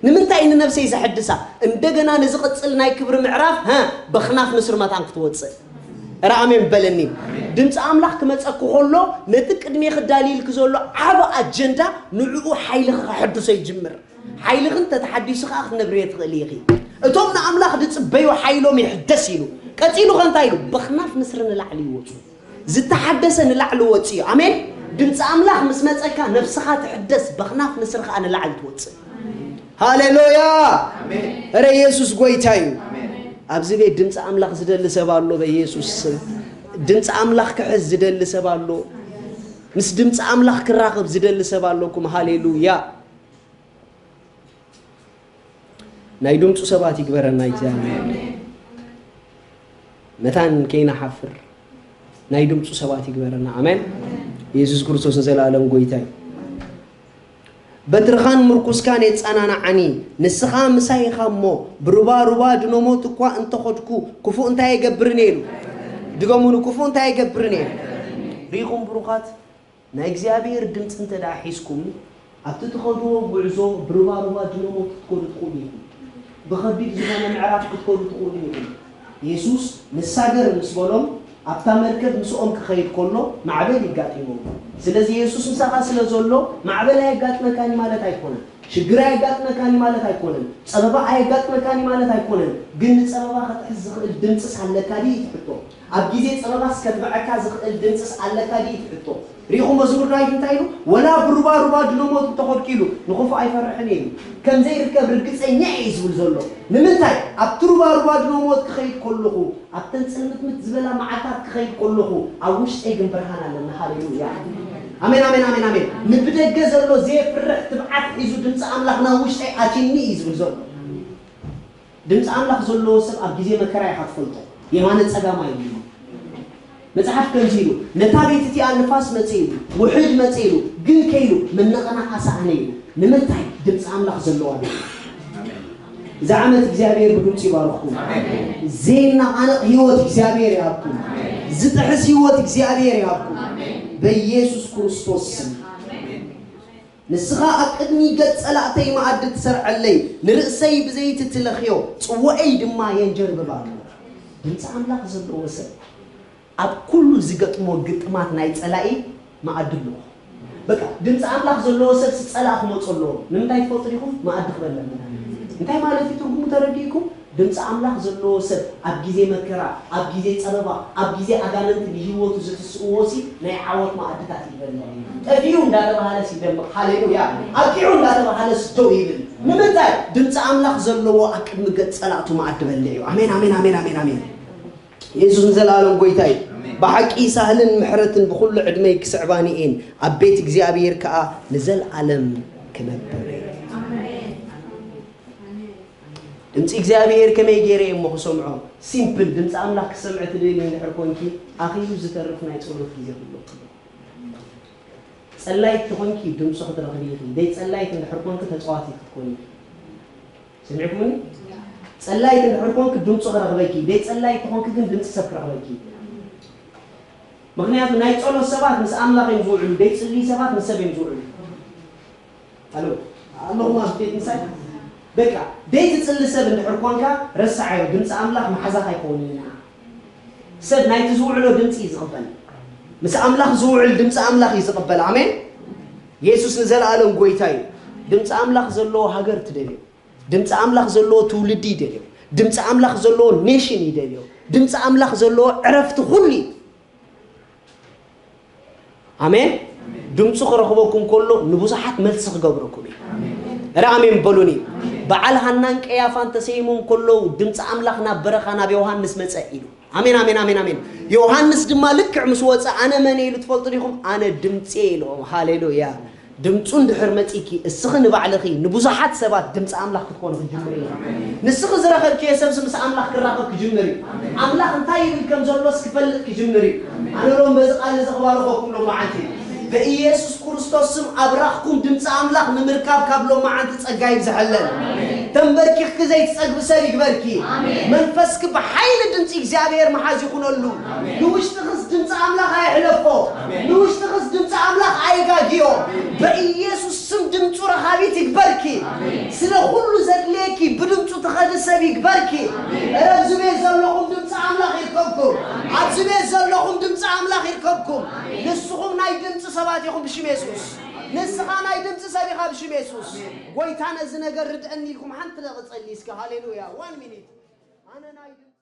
ንምንታይ ንነብሰይ ዘሐድሳ? እንደገና ንዝቕጽል ናይ ክብሪ ምዕራፍ ሀ በኽናፍ ንስር መታን ክትወጽእ። ኧረ ኣሜን በለኒ። ድምፂ ኣምላኽ ክመፀኩ ከሎ ነቲ ቅድሜ ክዳልይልክ ዘሎ ዓብ ኣጀንዳ ንዕኡ ሓይሊ ከሐድሶ ይጅምር። ሓይልኽን ተተሓዲሱ ከዓ ክትነብርዮ ትኽእል ኢኺ። እቶም ንኣምላኽ ዝፅበዩ ሓይሎም ይሕደስ ኢሉ። ቀፂሉ ከ እንታይ ኢሉ? በኽናፍ ንስር ንላዕሊ ይወፁ። ዝተሓደሰ ንላዕሊ ወፂ እዩ። ኣሜን። ድምፂ ኣምላኽ ምስ መፀካ ነፍስኻ ትሕደስ፣ በኽናፍ ንስር ከዓ ንላዕሊ ትወፅእ። ሃሌሉያ። ኧረ ኢየሱስ ጎይታ እዩ። ኣብዚ ቤት ድምፂ ኣምላኽ ዝደሊ ሰብ ኣሎ በኢየሱስ ስም። ድምፂ ኣምላኽ ክሕዝ ዝደሊ ሰብ ኣሎ። ምስ ድምፂ ኣምላኽ ክራኸብ ዝደሊ ሰብ ኣለኩም። ሃሌሉያ። ናይ ድምፁ ሰባት ይግበረና እግዚኣብሔር። መታን ከይንሓፍር ናይ ድምፁ ሰባት ይግበረና። ኣሜን። ኢየሱስ ክርስቶስ ንዘለኣለም ጎይታ እዩ። በትርኻን ምርኩስካን የጸናንዓኒ፣ ንስኻ ምሳይ ኢኻ እሞ፣ ብሩባ ሩባ ድኖሞት እኳ እንተኸድኩ፣ ክፉእ እንታይ ኣይገብርን እየ ኢሉ። ድገሙኒ፣ ክፉእ እንታይ ኣይገብርን እየ። ርኢኹም ብሩኻት፣ ናይ እግዚኣብሔር ድምፂ እንተ ደኣ ሒዝኩም ኣብቲ ትኸድዎ ጉዕዞ ብሩባሩባ ድኖሞ ክትከዱ ትኽእሉ ኢኹም። ብኸቢድ ዝኾነ ምዕራፍ ክትከዱ ትኽእሉ ኢኹም። የሱስ ንሳገር ምስ በሎም ኣብታ መርከብ ምስኦም ክኸይድ ከሎ ማዕበል ይጋጢሞ። ስለዚ የሱስ ምሳኻ ስለ ዘሎ ማዕበል ኣየጋጥመካን ማለት ኣይኮነን። ሽግር ኣየጋጥመካን ማለት ኣይኮነን። ጸበባ ኣየጋጥመካን ማለት ኣይኮነን። ግን ንጸበባ ከጥሕስ ዝኽእል ድምፅስ ኣለካ ድዩ ትሕቶ? ኣብ ግዜ ጸበባስ ከትብዐካ ዝኽእል ድምፅስ ኣለካ ድዩ ትሕቶ? ርኢኹም መዝሙር ዳዊት እንታይ ኢሉ? "ወላ ብሩባ ሩባ ድኖሞት እንተኾድኩ" ኢሉ፣ "ንኽፉእ ኣይፈርሕን እየ" ኢሉ። ከም ዘይርከብ ርግጸኛ እየ ዝብል ዘሎ። ንምንታይ? ኣብቲ ሩባ ሩባ ድኖሞት ክኸይድ ከለኹ፣ ኣብተን ጽልምትምት ዝበላ መዓልታት ክኸይድ ከለኹ፣ ኣብ ውሽጠይ ግን ብርሃን ኣለና። ሃሌሉያ። ኣሜን፣ ኣሜን፣ ኣሜን፣ ኣሜን። ንብደገ ዘሎ ዘየፍርሕ ትብዓት ሒዙ ድምፂ ኣምላኽ ናብ ውሽጠይ ኣትዩኒ እዩ ዝብል ዘሎ። ድምፂ ኣምላኽ ዘለዎ ሰብ ኣብ ግዜ መከራ ኢኻ ትፈልጦ። የማነ ጸጋም ኣይብሉ። መጽሓፍ ከምዚ ኢሉ፣ "ነታ ቤት እቲኣ ንፋስ መጸ" ኢሉ፣ "ውሕጅ መጸ" ኢሉ፣ ግን ከይሉ መነቐናቓ ሰኣነ ኢሉ። ንምንታይ? ድምፂ ኣምላኽ ዘለዋ ቤት። እዚ ዓመት እግዚኣብሔር ብድምፂ ይባርኽኩም። ዘይናቓነቕ ህይወት እግዚኣብሔር ይሃብኩም። ዝጥሕስ ህይወት እግዚኣብሔር ይሃብኩም። በኢየሱስ ክርስቶስ ስም። ንስኻ ኣብ ቅድሚ ገጽ ጸላእተይ መኣዲ ትሰርዐለይ፣ ንርእሰይ ብዘይቲ ትለኽዮ፣ ጽዋኤይ ድማ የንጀርብብ ኣሎ። ድምፂ ኣምላኽ ዘለዎ ሰብ ኣብ ኩሉ ዝገጥሞ ግጥማት ናይ ጸላኢ መኣዲ ኣለዎ። በቃ ድምፂ ኣምላኽ ዘለዎ ሰብ ጸላእ ክመጾ ኣለዎ። ንምንታይ ትፈልጡ ዲኹም? መኣዲ ክበልዕ ምናምን። እንታይ ማለት እዩ ትርጉሙ ተረዲእኩም? ድምፂ ኣምላኽ ዘለዎ ሰብ ኣብ ግዜ መከራ፣ ኣብ ግዜ ጸበባ፣ ኣብ ግዜ ኣጋንንቲ ንህይወቱ ዝትስእዎ ሲ ናይ ዓወት መኣድታት ይበልዕ እዩ። ጠፊኡ እንዳተባሃለ ሲደምቕ፣ ሃሌሉያ፣ ኣብቂዑ እንዳተባሃለ ስደው ይብል። ንምንታይ? ድምፂ ኣምላኽ ዘለዎ ኣብ ቅድሚ ገጽ ጸላእቱ መኣዲ በልዕ እዩ። ኣሜን፣ ኣሜን፣ ኣሜን፣ ኣሜን፣ ኣሜን። የሱስ ንዘለኣለም ጎይታ እዩ። ብሓቂ ሳህልን ምሕረትን ብኹሉ ዕድመይ ክስዕባኒ እየን፣ ኣብ ቤት እግዚኣብሔር ከኣ ንዘለኣለም ክነብር እየ። ድምፂ እግዚኣብሔር ከመይ ገይረ እየ እሞ ክሰምዖ? ሲምፕል፣ ድምፂ ኣምላኽ ክሰምዐ ትደልዩ እንድሕር ኮንኪ፣ ኣኺሉ ዝተርፍ ናይ ጸሎት ግዜ ክህልወኪ። ጸላይት ተኾንኪ ድምፁ ክትረኽቢ ኢኺ። ደይ ጸላይት እንድሕር ኮንኪ ተጻዋቲት ክትኮኒ ኢኺ። ሰሚዕኩምኒ? ጸላይት እንድሕር ኮንኪ ድምፁ ክረኽበኪ፣ ደይ ጸላይት ተኾንኪ ግን ድምፂ ሰብ ክረኽበኪ። ምኽንያቱ ናይ ጸሎት ሰባት ምስ ኣምላኽ እዮም ዝውዕሉ፣ ደይ ጽልይ ሰባት ምስ ሰብ እዮም ዝውዕሉ። ኣሎ፣ ኣለኹም ኣብ ቤት ምሳይ? በቃ፣ ደይ ትጽሊ ሰብ እንድሕር ኮንካ ረስዓዮ፣ ድምፂ ኣምላኽ መሓዛኻ ኣይኮንን ኢና። ሰብ ናይቲ ዝውዕሎ ድምፂ እዩ ዝቕበል። ምስ ኣምላኽ ዝውዕል ድምፂ ኣምላኽ እዩ ዝቕበል። ኣሜን። የሱስ ንዘለኣለም ጎይታ እዩ። ድምፂ ኣምላኽ ዘለዎ ሃገር ትደልዮ። ድምፂ ኣምላኽ ዘለዎ ትውልዲ ይደልዮ። ድምፂ ኣምላኽ ዘለዎ ኔሽን ይደልዮ። ድምፂ ኣምላኽ ዘለዎ ዕረፍቲ ኩሉ እዩ። ኣሜን። ድምፁ ክረኽበኩም ከሎ ንብዙሓት መልሲ ክገብረኩም እዩ። ኧረ ኣሜን በሉኒ። በዓል ሃናን ቀያፋን ተሰይሞም ከለዉ ድምፂ ኣምላኽ ናብ በረኻ ናብ ዮሃንስ መጸ ኢሉ። ኣሜን፣ ኣሜን፣ ኣሜን፣ ኣሜን። ዮሃንስ ድማ ልክዕ ምስ ወጸ ኣነ መን እየ ኢሉ ትፈልጡ ዲኹም? ኣነ ድምፂ እየ ኢልዎም። ሃሌሉያ። ድምፁ እንድሕር መፂኪ እስኺ ንባዕልኺ ንብዙሓት ሰባት ድምፂ ኣምላኽ ክትኮኑ ክትጅምሪ ኢኺ። ንስኺ ዝረኸብክዮ ሰብሲ ምስ ኣምላኽ ክራኸብ ክጅምር እዩ። ኣምላኽ እንታይ ይብል ከም ዘሎስ ክፈልጥ ክጅምር እዩ። ኣነ ሎም በዚ ቃል እዚ ክባርኸኩም ሎም መዓልቲ በኢየሱስ ክርስቶስ ስም ኣብራኽኩም ድምፂ ኣምላኽ ንምርካብ ካብ ሎም መዓልቲ ጸጋ ይብዝሐለን። ተንበርኪኽኪ ዘይትጸግቢ ሰብ ይግበርኪ። መንፈስኪ ብሓይሊ ድምፂ እግዚኣብሔር መሓዝ ይኹነሉ። ንውሽጥኽስ ድምፂ ኣምላኽ ኣይሕለፎ። ንውሽጥኽስ ድምፂ ኣምላኽ ኣይጋግዮ። በኢየሱስ ስም ድምፁ ረኻቢት ይግበርኪ። ስለ ኩሉ ዘድልየኪ ብድምፁ ትኸዲ ሰብ ይግበርኪ። ረብዚ ቤት ዘለኹም ድምፂ ኣምላኽ ይርከብኩም። ኣብዚ ቤት ዘለኹም ድምፂ ኣምላኽ ይርከብኩም። ንስኹም ናይ ድምፂ ሰባት ኢኹም ብሽም የሱስ። ንስኻ ናይ ድምፂ ሰብ ኢኻ ብሽም የሱስ። ጎይታ ነዚ ነገር ርድአኒ ኢልኩም ሓንቲ ደቂ ጸሊ እስከ። ሃሌሉያ። One minute። ኣነ ናይ ድምፂ